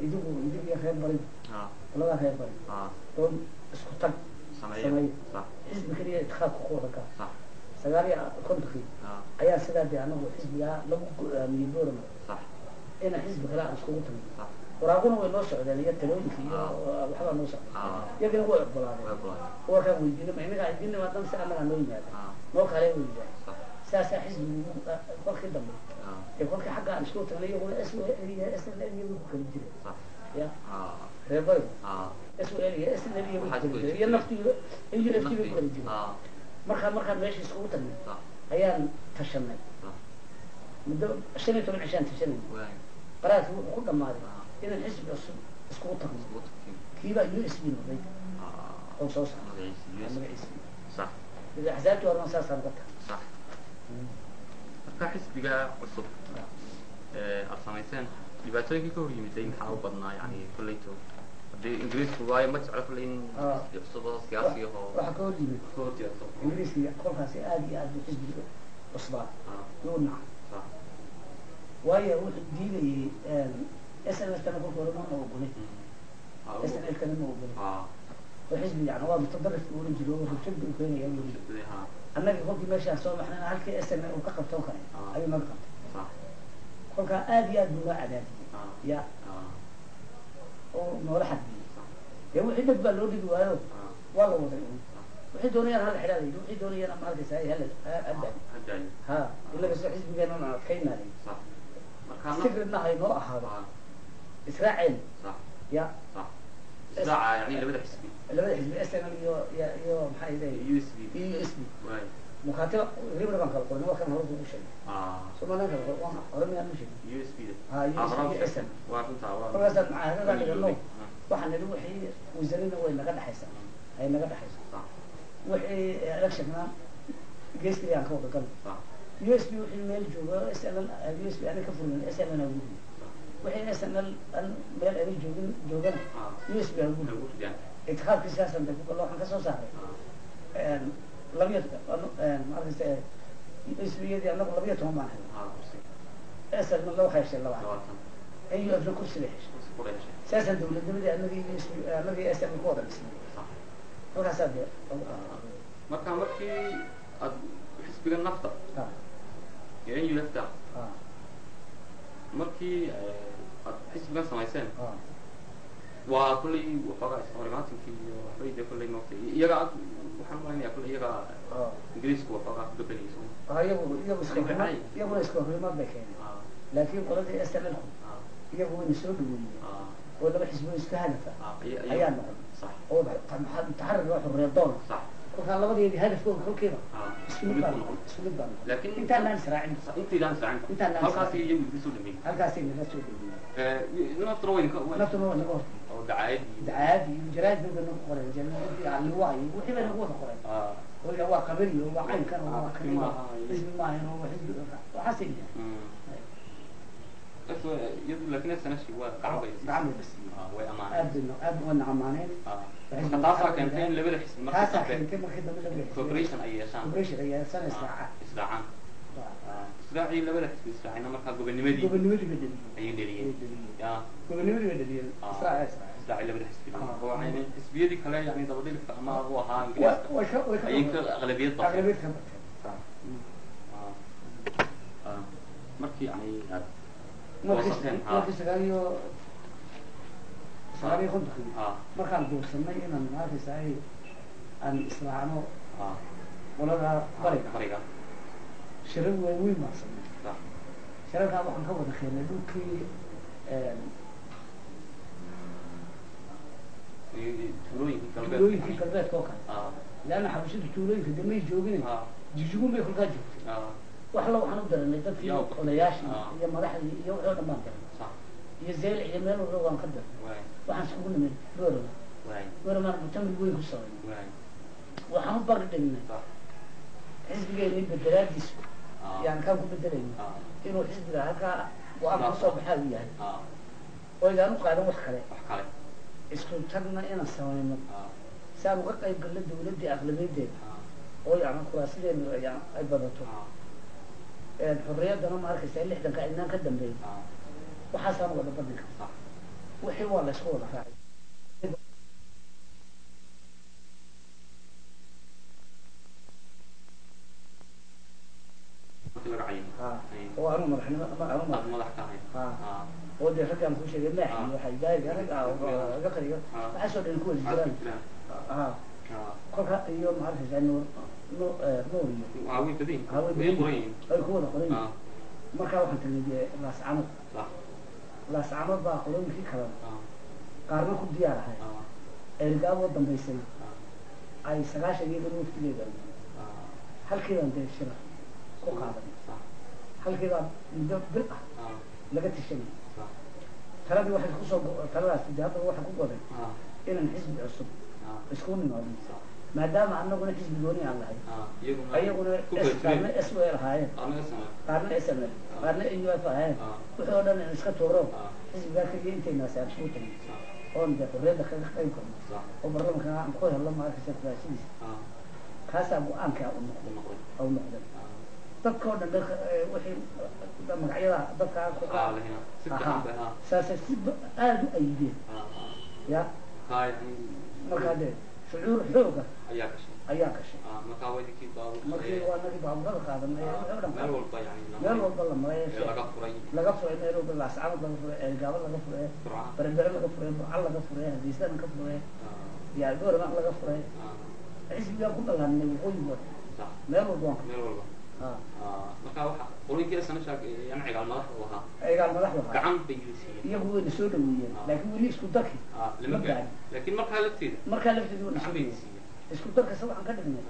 idigu idig iyo reer bariga qoladaa reer bari doon isku tag sameeya. Sameeya. Xisbi keliya itikaafka ku wada gaa 59-kii ayaa sidaa dee anagu xisbigaa lagu go-aamiyey Boorama ina xisbi kale aan iskugu tagno. Waraaquna way noo socdeen iyo talooyinka iyo waxbaa noo socday. Iyagana way ogolaadeen. Way ogolaadeen. Warkaan weydiinay ma inagaa idiin nimaadana si annagaa noo yimaada noo kale way yidhaah saasaa xisbigu kolkii dambe ee kolkii xagga aan iskugu tagnay iyaguna SOL iyo SNL iyo way ku kala jireen ya reer barigu SOL iyo SNL iyo way ku Waxaas kala ku jireen iyo jireen. Nafti iyo UFT bay ku kala jireen. Markaan meesha iskugu tagnay ayaan tashanay muddo 15 cishaan tashanay. Waay. Qaraarkii wuxuu ku dhammaaday inaan xisbi cusub iskugu tagno. Iskugu tagtiin. Kiibaa USB noqday oo soo saaray magaciisa USB. Magaciisa. Sax. Axsaabtii horena saasaan uga tagay. Sax. Marka xisbiga cusub ee aad samayseen dhibaatooyinkii ka hor yimiday maxaa u badnaa? Yani kolleyto haddii Ingiriisku waayo ma jeclo kolley in xisbi cusub oo siyaasi ah oo waxaa ka hor yimid ka hor jeesto. Ingiriiskii kolkaasi aad iyo aad buu xisbigii cusbaa yuu nacay. Waayo wuxuu diidayey SNL kana kolka hore mana ogolay SNL kana ma ogolay oo xisbi yani waa mutadarif uu oran jiray oo rabshad buu keenaya uu yidhi. Annagii kolkii meeshaan soo baxnayna halkii SNL uu ka qabto oo kale ayuu naga qabtay. Kolkaa aad iyo aad buu noo cadaadiyey ya oo noola xadbiyey dee wixii dheg baa loo dhigi waayo waa la waday un wixii doonayaan hala xidhaa la yidhi, wixii doonayaan ama arkaysa hala hadaayo. Hadaayo. Ha inaga soo xisbigeena aan adkaynaa Sax. Marka sigridna haynoo ahaado israaceen. Ya. Sax. Israaca yani labada xisbi. Labada xisbi SNL iyo maxaa iday USB. Iyo USB. Waay. Mukaatiba ribra baan kala qornay, waa kan hore kugu sheegay. Somaliland kala qor, waan hore miyaan u sheegay? USB da. Ha, USB iyo SN. Waa runtaa, waa. Kolkaasaan mucaahadadaa dhigano, waxaan nidhi wixii wasanina way naga dhexaysaa, ay naga dhexayso. Wixii electionna gees kaliya aan ka wada galno. USB wixii meel jooga SNL, USB aanay ka furmin SNL aan ugu, wixii SNL aan meel aanay joogin joogana USB aan ugu. Ugu ridaan. Itixaadkii siyaasan bay ku gallo, waxaan ka soo saaray labiyo, ma arkaysa, USB-yadii annagu 12 baan helnay. Kursi. SNL waxay heshay 20. 20. AUF-na kursi bay heshay. Kursi ku dhashay. Siyaasaan dawladnimadii annagii USB, annagii SNL ku wada dhisnay. Halkaasaa dee lagu qaatay. Marka markii aad xisbiga nafta ee NUF-ta, markii aad xisbigan samayseen, waa kolley waxoogaa iska horimaatinkii iyo waxbay dee kolley moogtay iyaga aad, waxaan malaynayaa kolley iyaga Ingiriisku waxoogaa ku gabanayay soo. Iyagu iska horimaad, iyaguna iska horimaad bay keeneen, laakiin qoladii SNL-ku iyagu wayna soo dhaweeyeen oo laba xisbi oo iska hadafa ayaa noqon oo mutaxarir oo xorriyad doona. Kolkaa labadeedii hadafkooda kolkiiba isku mid baa noqon, isku mid baa noqon. Laakiin intaanaan israacin. Intaydaan israacin. Intaan halkaasi iyagu idin soo dhameeyey. Halkaasay naga soo dhaweeyey. Naftuna way idinka naftuna waa naga hortay. Oo dacaayad iyo dacaayad iyo jaraa'id bay nagu qoreen, jaraa'id liwaa iyo wixii bay nagu wada qoreen. Oo ila waa qabali oo waa caynkan oo waa kan iyo xisbi maahan oo waa xisbi waxaasay yidhahdeen. Bas iyadu laakiin SNL waa gacan bay gacan bay basiiyeen. Way amaaneen. Aad bay aad wana amaaneen. Marka taasaa keentay in labada xisbi markii taasaa dambe keentay markii dambe labada xisbi cooperation ay yeeshaan. Cooperation ay yeeshaan, israacaan. Israacaan. Israacii labada xisbi israacayna markaa gobonimadii gobonimadii bay dhaliyeen. Ayay dhaliyeen. Ayay dhaliyeen. Ya. Gobonimadii bay dhaliyeen. Israaca israacay. Israacii labada xisbi oo waxay xisbiyadii kale yani dabadhilifka ama u ahaa Ingiriiska way ka way ka ayay ka aqlabiyad bateen. Aqlabiyad ka bateen. Markii yani aad markii goosateen, markii 99-kii markaan guursanay inaan maarkaysa ay aan israacno qolada bariga. Bariga. Shirar waaweyn baan sameynay. Shirarkaa waxaan ka wada keenay dhulkii tuulooyinkii galbeed. Tuulooyinkii galbeedka oo kale, leanna xabashidu tuulooyinka dee may joogin, jigjigun bay kolkaa joogtay. Wax alla waxaan u daranay dadkii odayaashii iyo madaxdii iyo wixii oo dhan baan daranay, iyo zeylac iyo meel walba waan ka daranay. Waxaan iskugu nimid Boorama. Booramaan mutamil weyn ku samaynay. Waxaan u baqi dhignay xisbigeennii bedelaadiisu, yani kaan ku bedelayno inuu xisbiga halkaa go-aan kasoo baxaa uu yahay oo idaan u qaadan wax kale. Wax kale. Isku tagna inaan samayno si aan uga qayb galno dawladdii aqlabiyadeeda oo yani kuraasideenu yani ay badato, xorriyaddana ma arkaysa 60-ka aynaan ka dambeyn. Waxaasaan wada bandhiga. Wixii waa la isku wada raacay. Markii laga cayimay. Oo anu madaxnimo ama anu aad madax madax ka ahayd. Oo dee raggaan kuu sheegay maaxi waxay daari rag laga qariyo waxaasoo dhan ku wada Aad ku jiraan. jiraan. Kolka iyo ma arkaysaa nuur nuur nuur iyo waa way badan yihiin. Way way qoran yihiin. Ay ku wada qoran yihiin. Markaa waxaan tagnay dee Laascanood. Laascanood baa qolooyinkii kalena qaarna ku diyaar ahay, Ergaaboo dambaysana ay 90 iyadana waftigeeda halkiibaan dee shira ku qaadanay. Halkiibaa muddo bil ah laga tashanay. Taladii waxay kusoo taladaasi dee haddaba waxay ku goday inaan xisbi cusub isku nimaadno, maadaama annaguna xisbi gooni aan lahay, iyaguna ayaguna ku kala qaarna jireen. S W L ahaayeen, Qaarna SNL. Qaarna SNL, qaarna AUF ahaayeen. Wixii oo dhan in iska tuuro xisbigaa keliya intaynaasi aan isku tagno oon dee xorriyadda kaga qayb karno oo baarlamanka aan ku helno ma arkaysa kuraasidiisa. Kaasaa go-aankaa u noqday. U noqday. U noqday dadka oo dhan dadka wixii magacyada dadka ku lehina si fiican bay saasay si aada u ayideen. Ya. Yani markaa dee shucuur xooga ayaa gashay. Ayaa gashay. Markaa waa idinkii baabuur markii waa nagii baabuurada qaadanay wixii oo dhan meel walba yani meel walba la maray ee laga furay. Laga furay meel walba, Laascanood laga furay, Ceelgaabo laga furay, Burca. Berbere laga furay, Burco laga furay, Hargeysana ka furay, yaa Boorama laga furay. Xisbigaan ku dhalanay waqooyigood meel walba waan meel walba. Marka waxa qoloyinkii SNSha yani Cigaal madaxda u ahaa, Cigaal madaxdu ahaa, gacan bay idin siiyeen. Iyagu wayna soo dhaweeyeen, laakiin weli isku darki lama gaarin, laakiin markaa lafteeda, markaa lafteeda wayna soo gacan bay idin dhaweeyeen. Siiyeen. Isku darkasa waxaan ka dhignay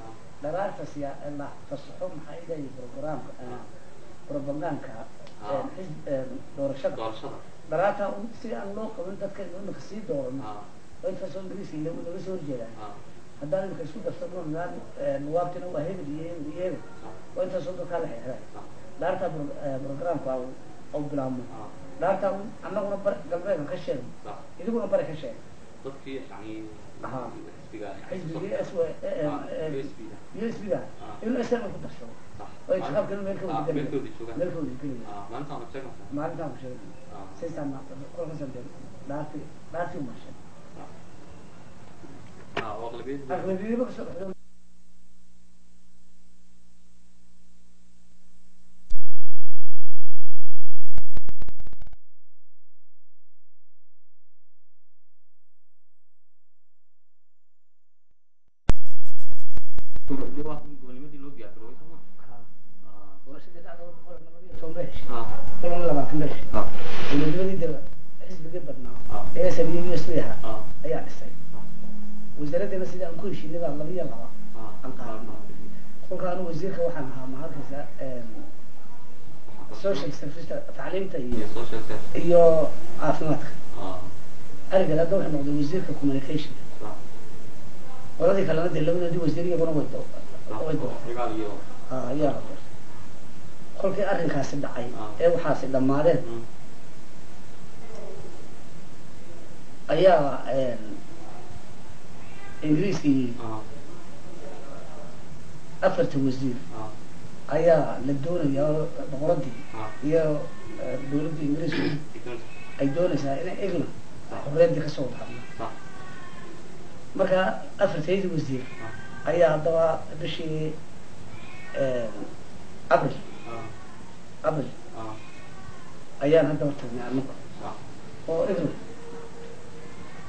dharaarta siyaa la fasaxo, maxaa ilahay, programka propaganka xisb doorashada, doorashada dharaarta si aan loo qaban dadka imika sii doorano oo intaasoo Ingiriiska laga soo horjeedaan. Haddaan imika isku darsano nuwaabtina waa hebel iyo hebel iyo hebel, waa intaasoo dadkaa la xirxiray. Dhaartaa programka au bilaabmo, dhaartaa annaguna bar galbeedkan ka sheegno, idiguna bari ka sheeg. Dadkii yani xisbiga, xisbigii S USB da, USB da inuu SN ku darsado oo intiqaabkana meel ka wada meel ka wada joogaan. Meel ka wada gelaya. Maalintaan ma sheegnaysaa? Maalintaan ku sheegay saysaan kolkaasaan dee dhaartii umashay. Waa aqlabiyadii. Aqlabiyadiiba kasoo baxdo. Waa gobonimadii loo diyaar garoobay, soo ma? Doorashadii dhacda 112 ba heshay, 120 ba heshay. Dowladnimadii dee xisbigii badnaa ee SN iyo USB ahaa ayaa dhisay. Wasaaraddeena sidii aan ku heshiinay baa 2 iyo 2 aan qaadanay. Kolka anu wasiirka waxaan ahaa, ma arkaysa, social service, tacliimta iyo social service iyo caafimaadka. Arigan hadda wuxuu noqday wasiirka communication. Qoladii kalena dee labadoodii wasiir iyaguna way doortay. Cigaal iyo ayaa la doortay. Kolkii arrinkaasi dhacay ee waxaasi dhammaadeen ayaa Ingiriiskii afarta wasiir ayaa la doonayaa oo boqoradii iyo dowladda Ingiriisku ay doonaysaa inay England xorriyaddii kasoo wada hadlo. Marka afartaydii wasiir ayaa haddaba bishii Abril ayaan haddaba tagnay anagu oo England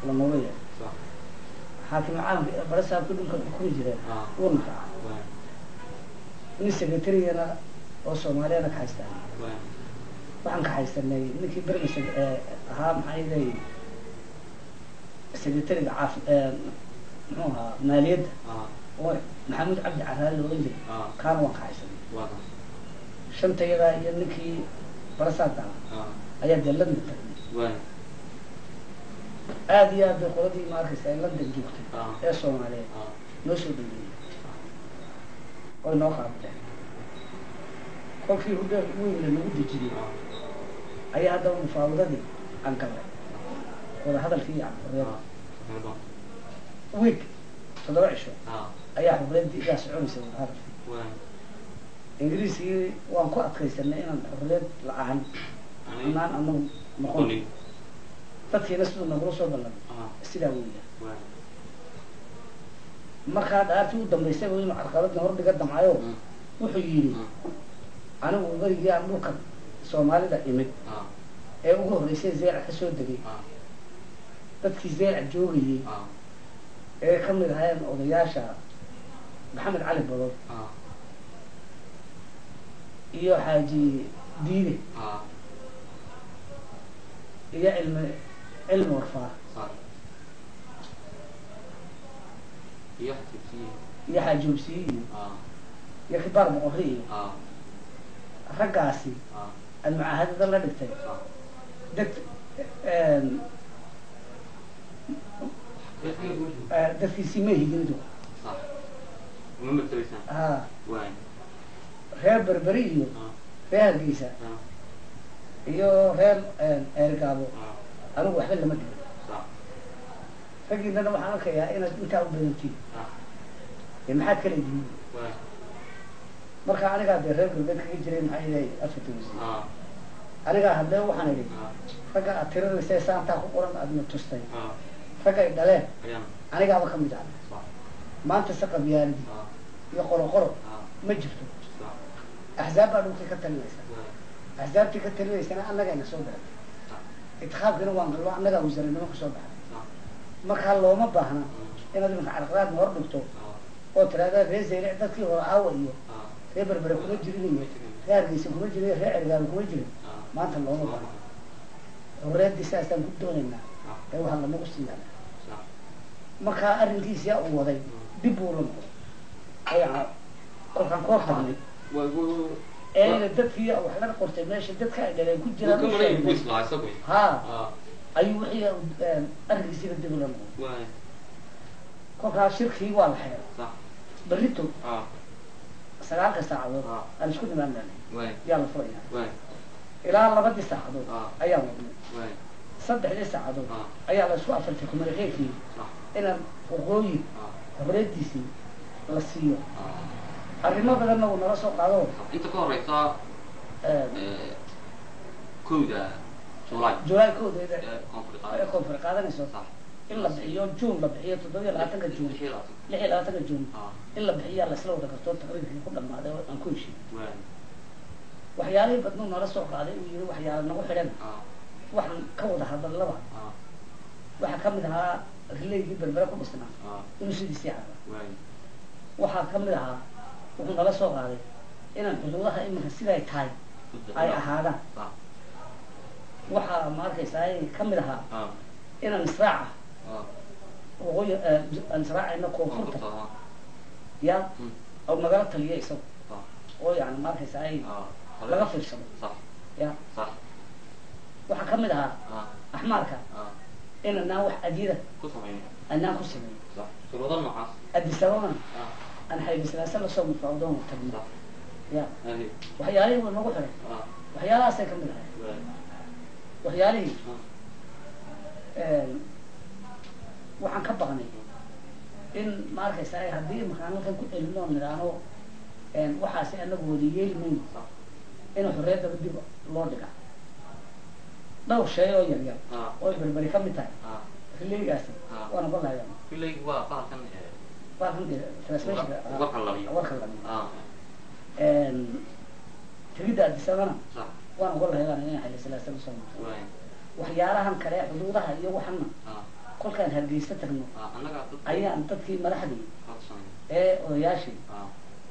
lanooga yeeray. Xaakim caalamka barasaabkii dhulka xukumi jireen wuuna raacay, nin secretarygana oo Soomaaliyana ka haystaan. Waxaan ka haysanay ninkii bermis ahaa, maxaa yeelay, secretariga caaf muxuu ahaa, maaliyadda, oo Maxamuud Cabdi Caraali la ohan jiray. Kaana waan ka haysanay. Shantayadaa iyo ninkii barasaabka ahaa ayaa dee London tagnay. Aada iyo aad bay qoladii, ma arkaysa, ay London joogtay ee Soomaaliyeed noo soo dhaweeyey oy noo qaabileen. Kolkii hudheer weyn la nagu dejiyey ayaa haddaba mufaawidadii aan galnay, wada hadalkii yani xorriyadda. Week, 7 cisho ayaa xorriyaddii iyaa soconaysa wada hadalkii. Ingiriiskii waan ku adkaysanay inaan xorriyad la-aan anaan anagu noqon, dadkiina siduu nagula soo ballamay sidaa weeya. Markaa dhaartii u dambaysay inuu carqaladna hordhiga damcayo, wuxuu yidhi: "Anigu berigii aan dhulka Soomaalida imid ee ugu horreysay Zeelc ka soo degay, dadkii Zeelc joogayey ee ka mid ahaayeen odayaasha Maxamed Cali Badol iyo Xaaji Diide iyo Cilmi Warfaa iyo Xaaji Hubsiye iyo Kibaar Boqorri iyo raggaasi aan mucaahadada la dhigtay, dad dadkiisii ma higin ha reer Berberi iyo reer Hargeysa iyo reer Eergaabo, anigu waxba lama dhigin. Raggiinana waxaan arkayaa inaad intaa u badantiin ee maxaad kala yihiin?" Marka anigaa dee reer galbeed kaga jiray, maxaa yeelay, afarta wasiir anigaa hadlee. Waxaan idhi: "Ragga aad tirinaysa saantaa ku qoran aadna tustay, ragga ay dhaleen anigaaba ka mid ah. Maanta se qabyaaladii iyo qoro qoro ma jirto. Axzaab baa dhulkii ka talinaysa, axzaabtii ka talinaysana annagayna soo diratay, itikaabkiina waan gallo, annagaa wasaaranimo kasoo baxay. Markaa looma baahna inaad iminka carqalaadna hor dhigto oo tiraahda reer Zaylic dadkii hore aawa iyo Reer Berbere kuma jirin iyo reer Hargeysa kuma jirin iyo reer Cergaabo kuma jirin. Maanta looma baahna xorriyaddii, sidaasaan ku doonaynaa ee waxaa lanagu siiyaa. Markaa arrinkiisiyaa uu waday dib buu la noqday oo yani kolkaan ka hor tagnay ee dadkii wax laga qortay meesha dadka ay dhaleen ku jiraan u sheegnay, ha ayuu wixii arrinkiisiiba dib ula noqday. Kolkaa shirkii waa la xeeray berrito 9-ka saacadood aan isku nimaananay yaa la furayaa. Ilaa 2dii saacadood ayaa wadnay, 3dii saacadood ayaa la isku afartay communicatekii inaan waqooyi xorriyadiisii la siiyo. Arrimo badanna uu nala soo qaado. Inta ka horeysa 1-da July. July 1-deeda. Ee koonfur ee koonfur qaadanayso in la bixiyo June, la bixiyo 27-ka June, 26-ka June in la bixiyaa laisla wada garto, taqriirkii ku dhamaaday oo aan ku heshiin. Waxyaalihii badnuu nala soo qaaday uu yihi waxyaala nagu xidhan waxaan ka wada hadallaba waxaa kamid ahaa rileygii Berbere ku dhisnaa inuu sidiisii ahaada. Waxaa kamid ahaa wuxuu nala soo qaaday inaan xuduudaha iminka siday tahay ay ahaadaan. Waxaa ma arkaysaa kamid ahaa inaan israaca waqooyi aan israacayno koonfurta ya oo nagala taliya isagu oo yani ma arkaysaa ay laga fiirsado ya. Waxaa kamid ahaa axmaarka in anaan wax adyada anaan ku sameyn, Addis Ababana aan Xaylislaasa lasoo mufaawdoon tagno ya. Waxyaalihii wuu nagu xiray, waxyaalahaasay kamid ahay waxyaalihii. Waxaan ka baqnay in ma arkaysaa haddii imakaan halkan ku celino oo nidhaahno waxaasi anagu wada yeeli mayno in xorriyaddaba dib loo dhiga. Dhowr shay oo yar yar oo Berberi ka mid tahay rileygaasi waana balahaya. Bahalkan dee translationka warka labiyo tegidda Addis Ababana waan ogon lahay inay Xayla Silaasa lasoo marto. Waxyaalahan kale xuduudaha iyo waxana kolkaan Hargeysa tagno ayaan dadkii madaxdii ee odayaashii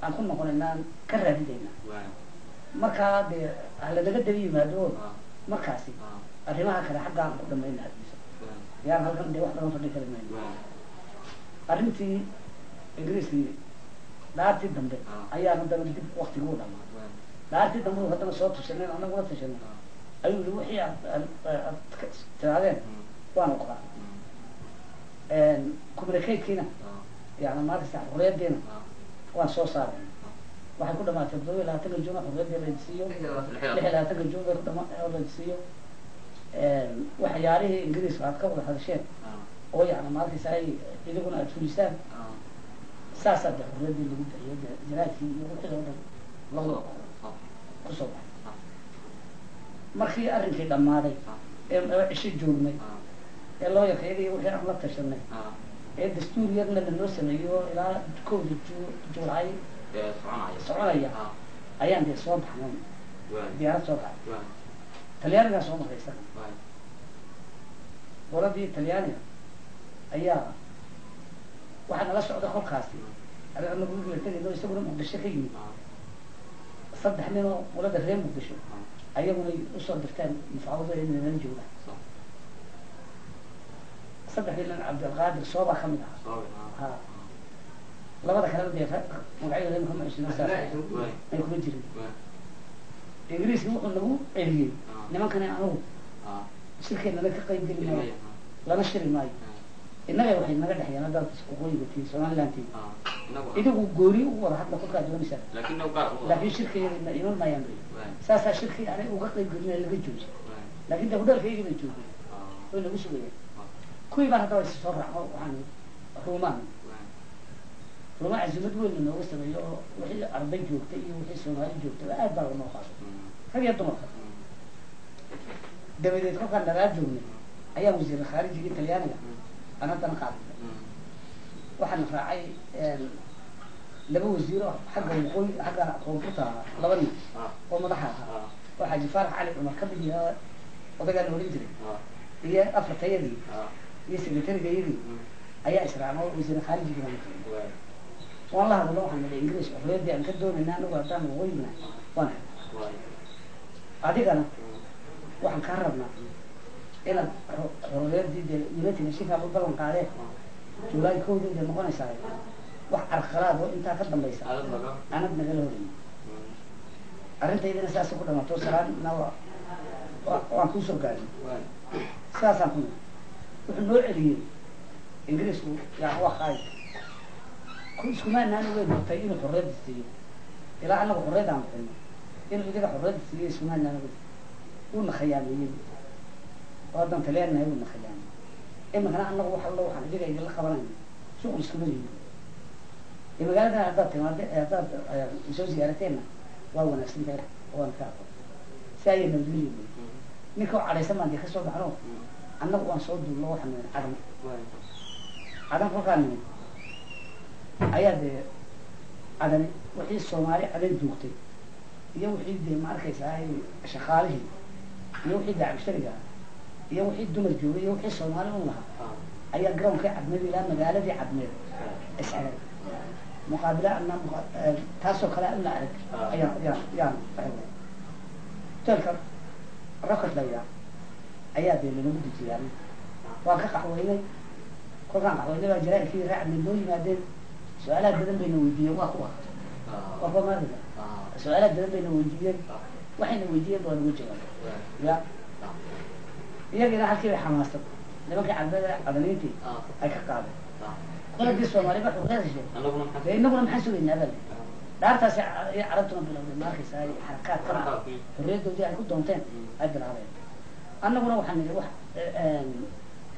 aan ku noqonaynaan ka raadidaynaa. Markaa dee halanaga daba yimaado markaasi arrimaha kale xaggaan ku dhamayna Hargeysa, yaan halkan dee wax badan fadhi kari mayno. Arrintii Ingiriiskii dhaartii dambe ayaan haddana dib waktigii u dhamaa. Dhaartii dambe haddana soo tusinayn annagula tashanay ayuu yihi wixii aad aad tiraadeen waan oqolaa, communicatekiina yani maarkasta xorriyadiina waan soo saarayna. Waxay ku dhamaatay 27-ka June xorriyaddii la siiyo, 26-ka June bay ku dhama la siiyo. Waxyaalihii Ingiriiska aad ka wada hadasheen oo yani maarkaysa ay idiguna aad fulisaan, saasaa dee xorriyaddii lagu bixiyo, dee jaraadkii iyo wixii oo dhan labada kusoo baxay. Markii arrinkii dhammaaday ee laba cisho joognay ee looyarka iyo wixii aan la tashanay ee dastuur yarna lanoo sameeyo ilaa 1-da July soconaya ayaan dee soo baxnay, diyaarad soo raacay. Talyaanigaa soo maray isaga, qoladii Talyaaniga ayaa waxaa nala socda kolkaasi anagu la tegayno, isaguna Muqdisho ka yimid, 3 nin oo qolada reer Muqdisho ayaguna usoo dirteen mufaawado inay nala joogaan. 3dii nin Cabdilqaadir Soobaa kamid ahaa, ha labada kalena dee magacyadooda imika ma cusubin, saas ay kuma jirin. Ingiriiski wuxuu nagu celiyey nimankani anugu shirkeennana ka qayb geli maayo, lana shiri maayo, innaga waxay naga dhexyaan haddaad waqooyiga tihi Somaliland tihi idigu gooni u wada hadla kolkaa doonaysaa, laakiin shirkayada iman maayaan bay. Saasaa shirkii anay uga qayb gelinaya laga joojiyay, laakin de hudheelkaygii bay joogeen way nagu sugayeen. Kuwii baan haddaba is soo raacno, waxaan Ruumaan Ruumaan cazimad weyn lanooga sameeyo oo wixii arday joogtay iyo wixii Soomaali joogtay aad baa laganoo qaatay, rag iyo dumarka. Dabadeed kolkaan nalaa joognay ayaan wasiir khaarijigii Talyaaniga aan haddana qaabilnay. Waxaan raacay laba wasiir oo xagga waqooyi xagga koonfurta ahaa, laba nin oo madaxa ahaa oo Xaaji Faarax Cali Cumar ka mid yahaa odaygaa la odhan jiray iyo afartayadii iyo secretarigayadii ayaa israacno wasiir khaarijigii baan. Waan la hadalno, waxaan nidhi Ingiriis xorriyaddii aan ka doonayna anagu haddaan waqooyina waan helnay, adigana waxaan kaa rabnaa inaad xorriyaddii dee United Nationka u ballan qaadee July 1deeda noqonaysaa, wax carqalaad oo intaa ka dambaysa anad nagala horeyni. Arrintaydina saasay ku dhamaato. Salaamna waan kuusoo gaadhin, sidaasaan ku niri. Wuxuu noo celiyey Ingiriisku, yani waa khaayib ku iskumaanaan ogeyn hortay inuu xorriyadda siiyo ilaa anagu xorriyadda aan bixino, inuu idiga xorriyadda siiyo iskumaanaan ogeyn. Wuuna khiyaameeyey oo haddaan talyaannahay wuuna khiyaamey. Iminkana anagu wax allo waxaan idiga idinla qabanayna shuqul iskuma lihin. Ee magaaladan haddaad timaade, haddaad soo ziyaarateenna waa wanaagsan tahay, waan ka aqoon si ayay nabadgelyo wey. Ninka oo cadhaysan baan dee kasoo baxno, annagu waan soo duulno, waxaan nimid Cadan. Cadan kolkaan nimid ayaa dee Cadani wixii Soomaali Cadan joogtay iyo wixii dee ma arkaysaa shaqaalihii iyo wixii daacibshariga iyo wixii dumar joogay iyo wixii Soomaali un lahaa ayaa garoonkii Cadmeed ilaa magaaladii Cadmeed isxiray. Muqaabila ana taasoo kale in la arag ayaan yaan yaan helnay. Hotelka Rocket layaa ayaa dee lanagu dejiyay. Waan ka qaxweynay. Kolkaan qaxweynay baa jaraaidkii reer Cadmeed noo yimaadeen. Su-aalaha badan bayna weydiiyeen, waa kuwa waa kuwa maarika, su-aalaha badan bayna weydiiyeen, waxayna weydiiyeen baa nagu jawaabay. Ya iyagina halkii bay xamaasad nimankii Cadmeed Cadaniintii ay ka qaadeen. Kol haddii Soomaaliba xurriyad heshay, dee inaguna maxaan sugaynaa baa dhaartaasi iyo Carabtuna bilowday, ma arkaysaa xarakaadkana xorriyaddoodii ay ku doonteen ay bilaabeen. Annaguna waxaan nidhi wax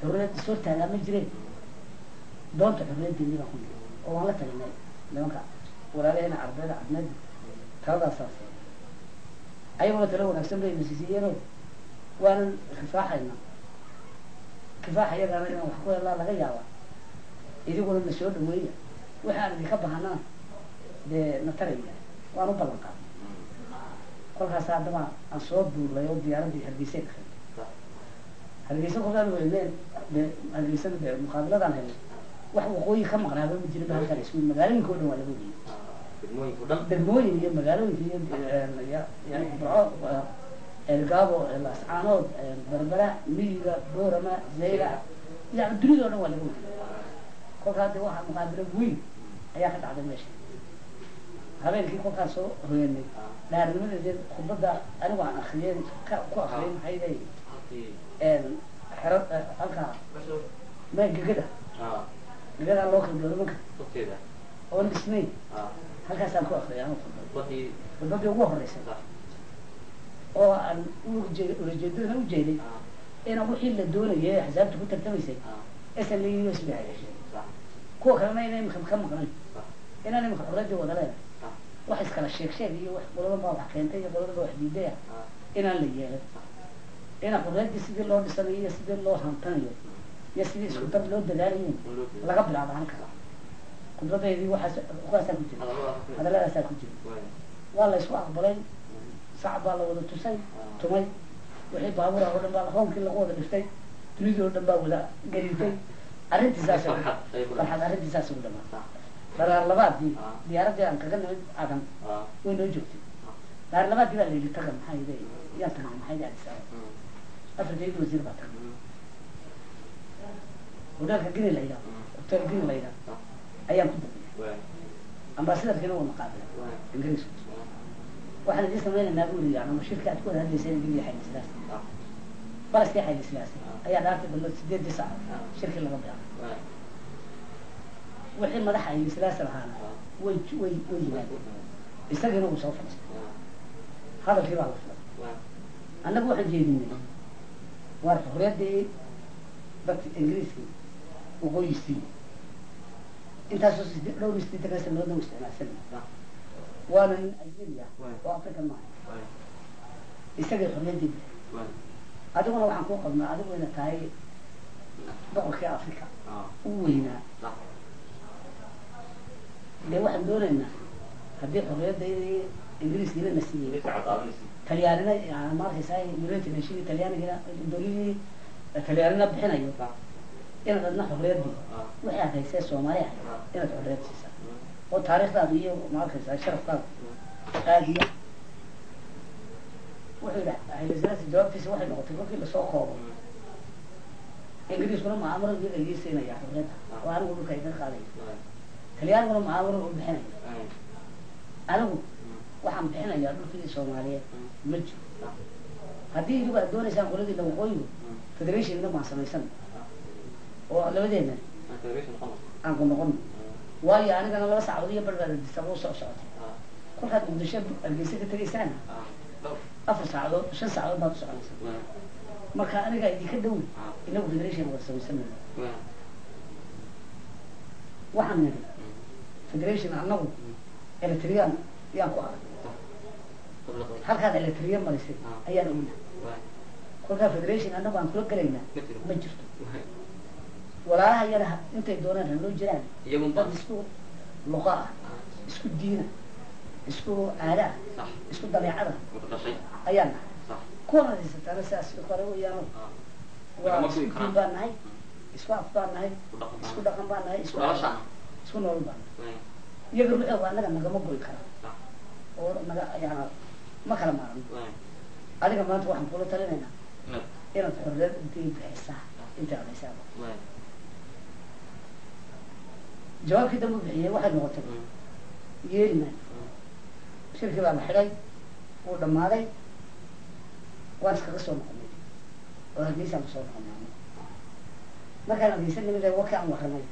xorriyad is hortaagaa ma jireen, doonta xorriyaddeedii baan ku nidhi oo waan la talinay nimanka walaalaheena Carbeeda Cadmeed. Taladaasaas ayaguna talo wanaagsan bay nasisiiyeenoo waanan kifaaxayna, kifaax iyagana inaan wax ku helaa laga yaabaa. Idiguna na soo dhaweeya, waxa aan idinka bahanana dee na taraya waan u ballan qaadnay. Kolkaas haddaba aan soo duulay oo diyaaraddii Hargeysay ka keentay. Hargeysa kolkaan weyneen dee Hargeysada dee muqaabiladaan helnay, wax waqooyi ka maqnaaba ma jirin ba. Halkaan isku magaalooyinka o dhan waa laga weriyey, degmooyin iyo magaalooyinka iyo Burco, Elgaabo, Lascaanood, Berbera, miyiga Boorama, Zaylac, yani dunida o dhan waa laga weriyey. Kolkaa dee waxaa muqaabilo weyn ayaa ka dhacday meesha. Habeenkii kolkaan soo hoyanay dhaarnimadeedee khudbadda anigu aan akriyeen ku akriyay maxay leeyihin xero halkaa ma gegada gegadaa loo kala dooro manka oon dhisnayn, halkaasaan ku akriyay anigu khudbad, khudbaddii ugu horeysay oo aan ulajeedadana ujeeday ina wixii la doonayay axsaabta ku tartamaysay S N L U S B ay hesheen, kuwa kalena ina imika ka maqnayn, inaan imika xorriyaddii wada leedahay, wax iskala sheeg sheeg iyo wax qoladan baa wax keentay iyo qoladan baa wax diiday ah inaan la yeelin, ina xorriyaddii sidii loo dhisanayo iyo sidii loo hantanayo iyo sidii isku dar loo dadaalayo laga bilaabo halka. Khudbadaydii waxaas kuwaasaa ku jira, hadalladaasaa ku jira. Waa la isku aqbalay, sac baa la wada tusay tumay, wixii baabuura oo dhan baa hoonkii lagu wada dhiftay, dunidii oo dhan baa wada gariirtay. Arrintii saas farxad, arrintii saas ugu dhamaatay. Dharaar labaadii diyaaraddii aan kaga nimid Cadan way noo joogtay. Dharaar labaadii baa la yidhi taga, maxaa yidhi yaan tagnay, maxaa yidhi Addis Ababa afartaydi wasiir baa tagnay. Hotelka Gini la yidhaha, hotel Gini la yidhaha ayaan ku degnay. Ambassadorkiina wuuna qaabilay Ingiriisku. Waxaan idiin samaynaynaa buu yidhi, yani shirka aad ku wada hadlayseen Ingiriis Xayli Silaasi, balaskii Xayli Silaasi ayaa dhaartii dambe 8dii saac shirkii laga bilaabay. Wixii madaxa Xayli Silaasi lahaana way yimaadeen, isagiina wuu soo fadhiistay, hadalkii baa la furay. Annagu waxaan jeedinay waar xorriyaddii dadka Ingiriiskii waqooyi siiye intaasoo dhowr iyo siddeetanka sanadoodna u isticmaalsanay, waana nin ajnabi ah oo African maaha, isagay xorriyaddii bixiyay. Adiguna waxaan kuu qabnaa adigu ina tahay boqorkii Africa u weynaa. Dee waxaan doonaynaa haddii xorriyaddaydii Ingiriiskiina na siiyey, Talyaanina yani ma arkaysaa United Nation Talyaanigina dowladii Talyaanina bixinayo, inaad adna xorriyaddii wixii aad haysee Soomaali ahayd inaad xorriyad siisaa. Oo taariikhdaada iyo ma arkaysaa sharafkaada aada iyo. Wuxuu yidhi Hayle Selassie jawaabtiisa waxay noqotay kolkii lasoo koobo, Ingiriiskuna mucaamaro iyaga ii siinaya xorriyadda oo anigu dhulka iga qaadaya, Talyaaniguna mucaamaro u bixinaya, anigu waxaan bixinayaa dhulkii Soomaaliyeed ma jiro. Haddii idigu aad doonaysaan qoladii waqooyigu federationna baan samaysan oo labadeena aan ku noqono, waayo anigana 2 saacadood iyo bar baad Addis u soo socotay, kolkaad Muqdisho Hargeysa ka tegaysaana 4 saacadood 5 saacadood baad u soconaysaa. Marka aniga idinka dhow, inagu federation wada samaysanayna. Waxaan nidhi federation annagu Eritrean yaan ku arag, halkaad Eritrea marisay ayaan ognahay, kolkaa federation annagu aan kula gelaynaa ma jirto. Walaalaha yara intay doonaan hanoo jiraan, dad isku luqa ah, isku diina, isku caada ah, isku dabeecada ayaan nahay. Kuwana haysataana sidaas kale weeyaano, waa isku diin baan nahay, isku af baan nahay, isku dhaqan baan nahay, isku isku nolol baan nahay. Iyaga ruuxooga annaga nagama goy kara oo naga yani ma kala maarno. Adiga maanta waxaan kula talinaynaa inaad xorriyad intay bixisaa intay adaysaaba. Jawaabkii dambe bixiyey waxay noqotay yeeli maayo. Shirkii baa la xidhay, wuu dhammaaday, waan iskaga soo noqonay oo Hargeysaan kusoo noqonay. Anagu markaan Hargeysa nimid warkii aan warramay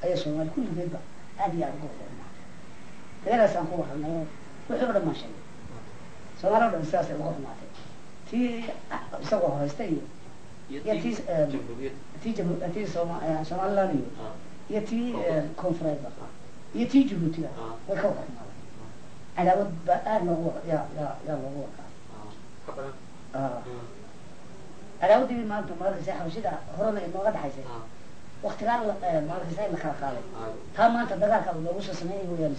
ayaa Soomaali kulligeedba aad iyo aad uga wada xumaatay. Dagalaasaan ku warramay oo wixii o dhan baan sheegay, Soomaali o dhan sidaasay uga xumaatay, tii isagoo haysta iyo tii tii Somaliland iyo tii koonfureedba iyo tii Jabuutiba way ka wada xumaaday. Cadaawad baa aada loogu yaa yaa yaa loogu wakaa. Cadaawaddii maanta maarkaysa xabashida horena inooga dhaxaysay, waktigaan maarkaysa la kala qaaday, taa maanta dagaalka loogu soo sameeyay weyaan,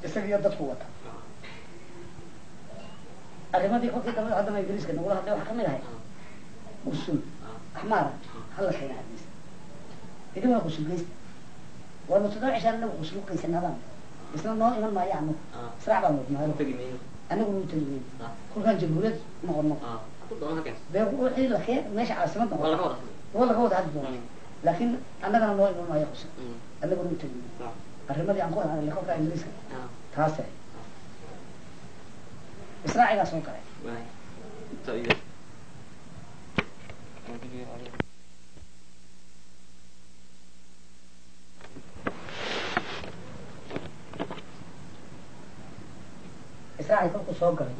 isaga iyo dadku wata. Arrimadii kolkii dambe haddana Ingiriiska nagula hadlay waxaa kamid ahay qusul axmaara hala keena Hargeysa, idin waa qusul geysta, waanu 7 cishaan inagu qusul geysanabaan, isna noo iman maayo, anagu israac baan wadnaayo, anaguna u tegi mayno. Kolkaan jamhuuriyad noqono dee wixii la keen meesha caasimad noqono waa laga wada hadli doona, laakiin annagana noo iman maayo qusul, anaguna u tegi mayno. Arrimadii aan ku hadalnay kolkaa Ingiriiska taase israacigaa soo galay. Israaci kolkuu soo galay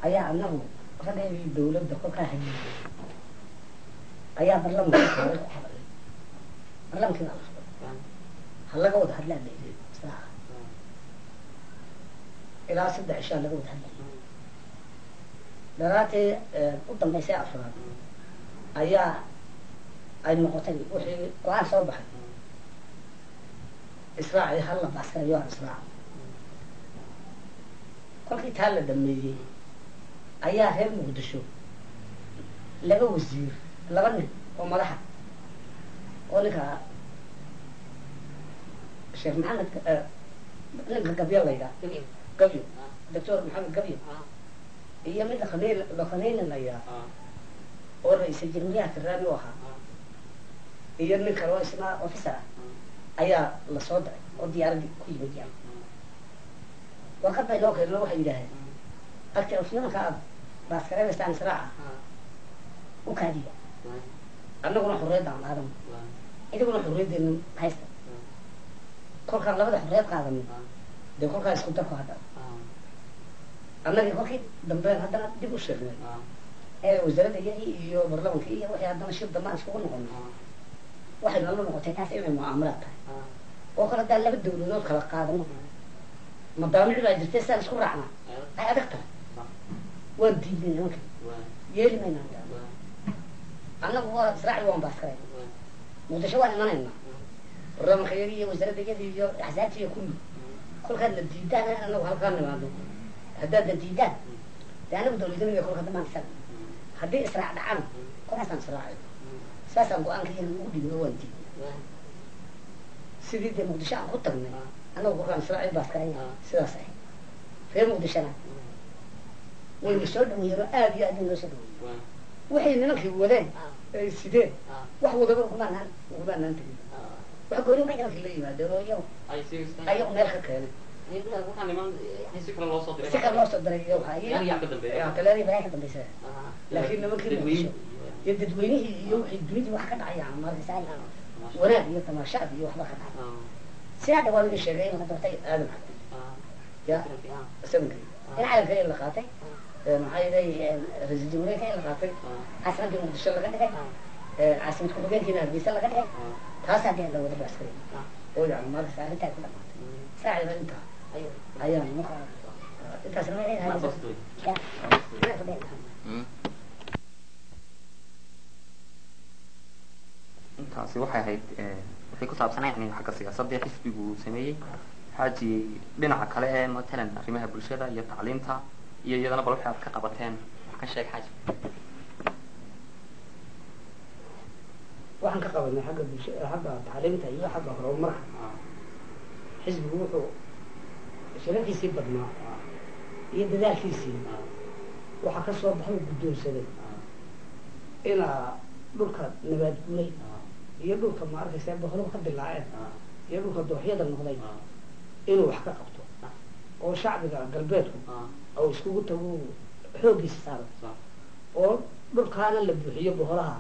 ayaa anagu raggaygii dawladda kolkaa hayay ayaa barlamanka hore ku hadlay. Barlamankii baa la hadlay, ha laga wada hadlaa la yidhi israaca. Ilaa 3 cishaa laga wada hadlay. Dhalaatii u dambaysay afraad ayaa ay noqotay wixii go-aan soo baxay israaci hal la baaskarayo aan israaca. Kolkii taa la dhameeyey ayaa reer Muqdisho laba wasiir, laba nin oo madaxa, oo ninka Sheekh Maxamed, ninka Gabyo la yidhaha, Gabyo, Doctor Maxamed Gabyo, iyo mid Lakhaneynin la yidhaha oo ra-iisal jamhuuriyaha Kiraani u ahaa, iyo nin kale oo isna officer ah ayaa lasoo diray oo diyaaradii ku yimid. Yan warqad bay noo keeneen, waxay yidhaaheen agti afyamanka aad baaskareedaysaan israaca u kaadiya, annaguna xorriyadda aan qaadano, idiguna xorriyaddeena haysta. Kolkaan labada xorriyad qaadano dee kolkaa isku darku hadda annagii kolkii dambeen haddana dib u sheegnay ee wasaaradda iyagii iyo baarlamaanka iyo waxay haddana shir dambe aan iskugu noqono, waxay nala noqotay taas inay mucaamalaad tahay oo kale haddaan laba dawladood kala qaadano madaamic baa jirtay sidaan isku raacnaa ay adag tahay. Waan diidnay nimanka, yeeli maynaan, annagu waa israaci waan baaskaray, Muqdisho waan imanaynaa, baarlamaanka iyagii iyo wasaaradda iyadii iyo axsaabtii iyo kulli. Kolkaad na diidaan in annagu halkaan nimaadno, haddaad na diidaan dee annagu dawladnimada kolka dambaan isaga haddii israac dhacana kolkaasaan israacay. Saasaan go-aanka iyaga ugu dhigno, waan diidnay. Sidii dee Muqdisho aan ku tagnay annagu kolkaan israaciil baas karay sidaas ahayd. Reer Muqdishona wayna soo dhaweeyeen oo aada iyo aad bay noo soo dhaweeyeen. Waxay nimankii wadeen ay sideen wax wadaba ugumaanaan tegin, wax gooni bay nimankii la yimaadeen oo iyagu ayagu meel ka keenay, si kale loo soo diray, si kale loo soo diray iyo waxa talyaaniga baa ka dambaysa. Laakiin nimankii Muqdisho iyo dadweynihii iyo wixii dunidii wax ka dhacaya markaysaa wanaag iyo tamaashaad iyo waxba ka dhacay. Sidaa dhawaan idin sheegay in la doortay Aadan Cabdi ya sevenkii, in calanka in la qaatay, maxaa yeelay ra-iisul jamhuuriyadka in la qaatay, caasimadii Muqdisho laga dhigay, caasimad ku-xigeenkiina Hargeysa laga dhigay. Taasaa dee la wada baaskaray oo yani markaysa arrintaa ku dhamaatay. Saacida intaa ayaan intaasna Intaasi waxay ahayd waxay ku saabsanay yani xagga siyaasadda xisbigu uu sameeyey. Xaaji, dhinaca kale ee matalan arrimaha bulshada iyo tacliinta iyo iyadana bal waxay aad ka qabateen wax ka sheeg, xaaji. Waxaan ka qabanay xagga bulsha, xagga tacliinta iyo xagga horumarka. Xisbigu wuxuu shirarkiisii badnaa iyo dadaalkiisii waxaa ka soo baxay guddoonsaday inaa dhulka nabaad guuray iyo dhulka ma arkaysa boqoluhu ka dilaaceen iyo dhulka dooxyada noqday inuu wax ka qabto, oo shacbiga galbeedku oo iskugu tago xooggiisa saaro, oo dhulkaana la buuxiyo boholaha,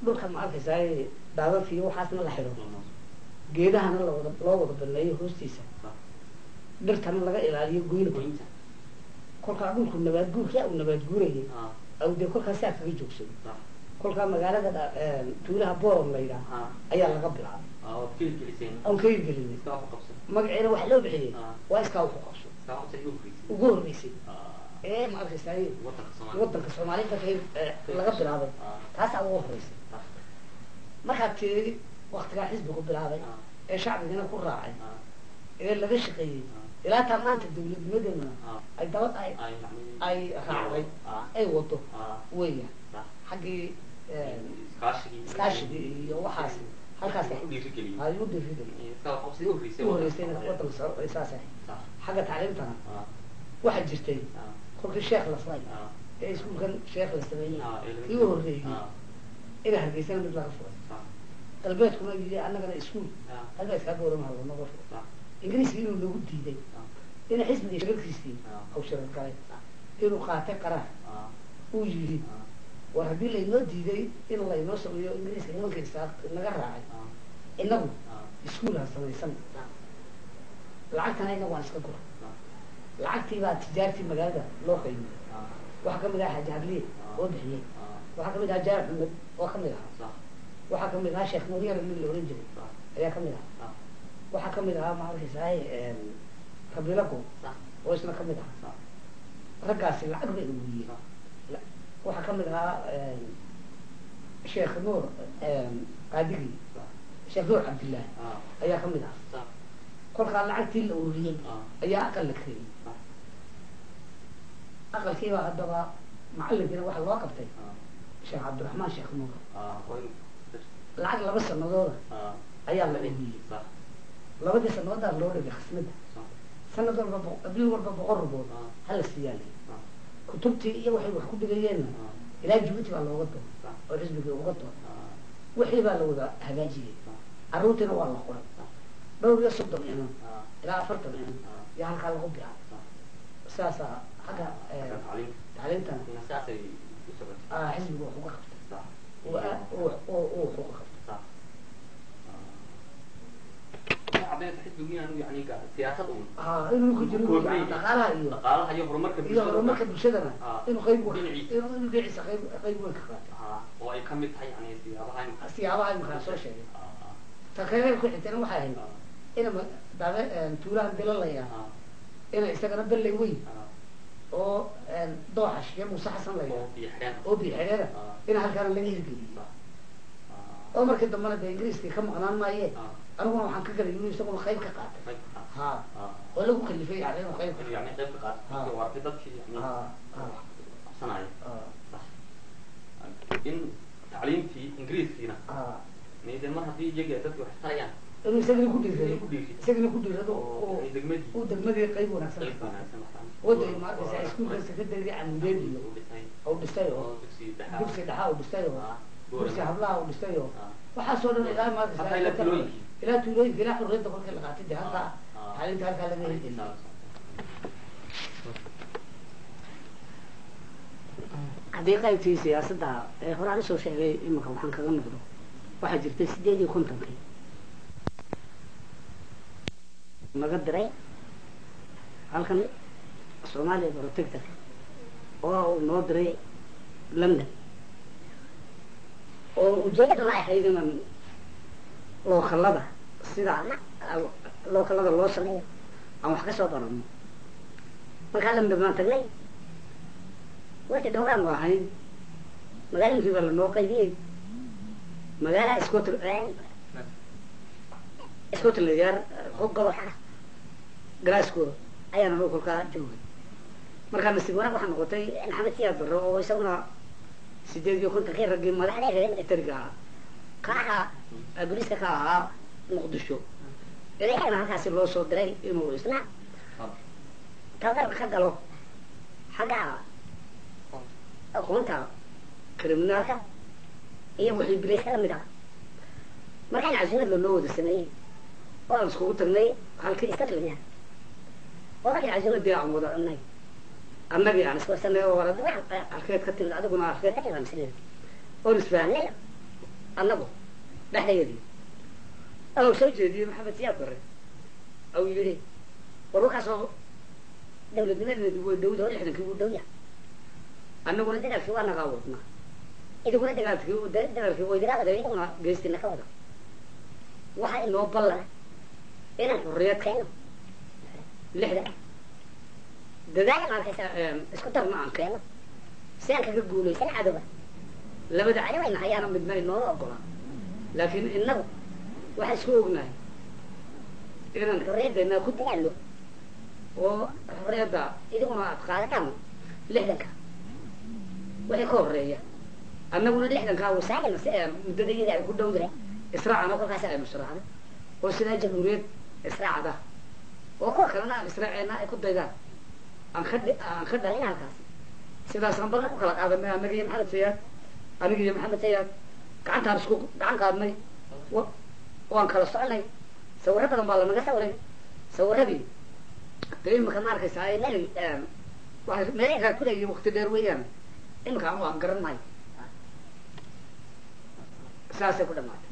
dhulka ma arkaysaa daadadka iyo waxaasna la xidho, geedahana lawada loo wada baneeyo hoostiisa, dhirtana laga ilaaliyo goynta. Kolkaa dhulku nabaad guurkaa uu nabaad guurayay aw dee kolkaa saa kaga joogsado. Kolkaa magaalada tuulaha Borom la yidhaah ayaa laga bilaabay oon ka hirgelinay. Magaceena waxa loo bixiyey waa iskaa wax u qabso ugu horreysay ee ma arkaysaa wadanka Soomaalida ka laga bilaabay, taasaa ugu horreysay. Markaa tii waktigaa xisbigu bilaabay ee shacbigana ku raacay ee laga shaqeeyey ilaa taa maanta dawladnimadeeduna ay daba ay raacday ay wado weeyaan xaggii iskaashigii iyo waxaas halkaas ay u dhiirigeliyey u horreysayna wadanka saas ahay. Xagga tacliimtana waxaa jirtay kolkii sheekh la furay ee iskuulkan sheekh la sameeyey kii u horreeyey ina Hargeysana mid laga furay, galbeedkuna yii annagana iskuul galbeedkaa Boorama noga furay. Ingiriiskii inuu nagu diiday ina xisbiga shirarkiisii aw shirar galay inuu qaatay qaraar uu yidhi war haddii laynoo diiday in laynoo sameeyo ingiriiska nimanka isaaq naga raacay, inagu iskuul ha samaysan, lacagtana inagu aan iska guro. Lacagtii baa tijaartii magaalada loo qaymiyey. Waxaa kamid ahaa Xaaji Hadliye oo bixiyey, waxaa kamid ahaa Jaarax Xumed oo kamid ahaa, waxaa kamid ahaa Sheekh Nuuryara nin la ohan jiray ayaa kamid ahaa, waxaa kamid ahaa ma arkaysaay Rabilago oo isna kamid ahaa. Raggaasi lacag bay ururiyeen. Waxaa kamid ahaa Sheekh Nuur Qaadigii, Sheekh Nuur Cabdillah ayaa kamid ahaa. Kolkaa lacagtii la ururiyey ayaa aqal la keenay. Aqalkiibaa haddaba macalinkiina waxaa loo qabtay Sheekh Cabdiraxmaan Sheekh Nuur. Lacag 2 sanadooda ayaa la ururiyey. Labadii sanadoodaa loo dhigay khasnada, sanad walba bil walba 100 rubood hala siiyaalay. Kutubtii iyo waxay wax ku dhigayeenna ilaa Jabuuti baa looga doon oo xisbigii uga doon. Wixii baa la wada hagaajiyey, carruurtiina waa la qoray, dhowr iyo 30 inan ilaa 40 inan iyo halkaa lagu bilaabay. Saasaa xagga tacliimtana xisbigu wax uga qabtay wax uga qabtay. Inuu ku jiro dhaqaalaha iyo horumarka bulshadana inuu qayb inuu dhinaciisa qayb weyn ka qaatay oo ay kamid tahay yani siyaabaha imkaan soo sheegay. Ta kale ku xigtayna waxay ahayd ina daabe tuulahan bilalaya ina isagana balley weyn oo dooxa Sheekh Muuse Xasan la yidhaah oo biyo xidheena ina halkaana laga hirgeliyey, oo markii dambena dee ingiriiskii ka maqnaan maaye aniguna waxaan ka galay inuu isaguna qayb ka qaatay ha oo lagu kalifay yani inuu qayb ka qaato in tacliintii ingiriiskiina de mar haddii iyaga dadki wax tarayaan Inuu isagana ku dhiirado, isagana ku dhiirado oo uu degmadii qayb wanaagsan ka qaato. Waday ma arkaysa iskuulka secondary Camudeed iyo uu dhistay, oo dugsi dhexa uu dhistay, oo dugsi hablaha uu dhistay, oo waxaasoo dhan ilaa ma arkaysa ilaa tuulooyinka, ilaa xurriyadda kolkii la qaatay, dee halkaa tacliinta halkaa laga hirgeliyay. Haddii qaybtii siyaasadda ee hore aan usoo sheegay iminka waxaan kaga noqdo, waxaa jirtay 58-kii naga diray halkan Soomaaliya Protector oo uu noo diray London, oo ujeedaduna ay ahayd inaan lookalada, sida lookalada loo sameeyo, aan wax ka soo barano. Markaa London baan tagnay, wati dhowraan ahayn, magaalooyinkii baa lanoo qaybiyey. Magaalaha Scotland Yard, gobolka Glasgow ayaana noo kolkaa joogay. Markaa nasiib wanaag waxaa noqotay Maxamed Siyaad Barre, oo isaguna 58-kii raggii madaxda reer militariga ahaa ka ahaa, booliiska ka ahaa Muqdisho, ciidankana halkaasi loo soo diray inuu isna tababar ka galo xagga aqoonta kriminaalka iyo wixii bilayska lamid ah. Markaan casuumad lanoo wada sameeyey oo aan iskugu tagnay halkii Scotland Yard, oo markii casuumadii aan wada cunnay, annagii aan iswarsanay oo halkeed ka timid, adiguna halkeed ka timid, oon isfahanay annagu dhexdayadii, au soo jeediyey Maxamed Siyaad Barre au yidhi, war warkaasoo dawladnimadeedu way dhowda oo 60-kii wuu dhow yahay, annaguna dagaalkii waa nagaa wadnaa, idiguna dagaalkii waydiraaqada idiguna geestina ka wada, waxaa inoo ballan inaan xurriyad keeno 60, dadaal ma arkaysa isku darna aan keeno si aan kaga guulaysan cadowga. Labada cadow ayna hayaana midna inoola ogolaan, laakiin innagu waxaan isku ognahay inaan xorriyaddeena ku dadaalno, oo xorriyadda idiguna aad qaadataan 60-ka wixii ka horreeya, annaguna 60-kaa wasaa'ilna si aan muddada iyada ay ku dhowdahay israacana kolkaas aynu israacno, oo sidaa jamhuuriyad israacda oo kuwa kalena aan israaceena ay ku daydaan aan ka aan ka dhalin halkaasi. Sidaasaan ballan ku kala qaadanay annaga iyo Maxamed Sayaad, aniga iyo Maxamed Sayaad gacantaan isku gacan qaadnay, waan kala soconay. Sawirro badan baa lanaga sawiray, sawiradii dee imika ma arkaysaa waxay meelaha ku leeyihiin waqti dheer weeyaan, imika anu aan garan maayo, saasay ku dhamaatay.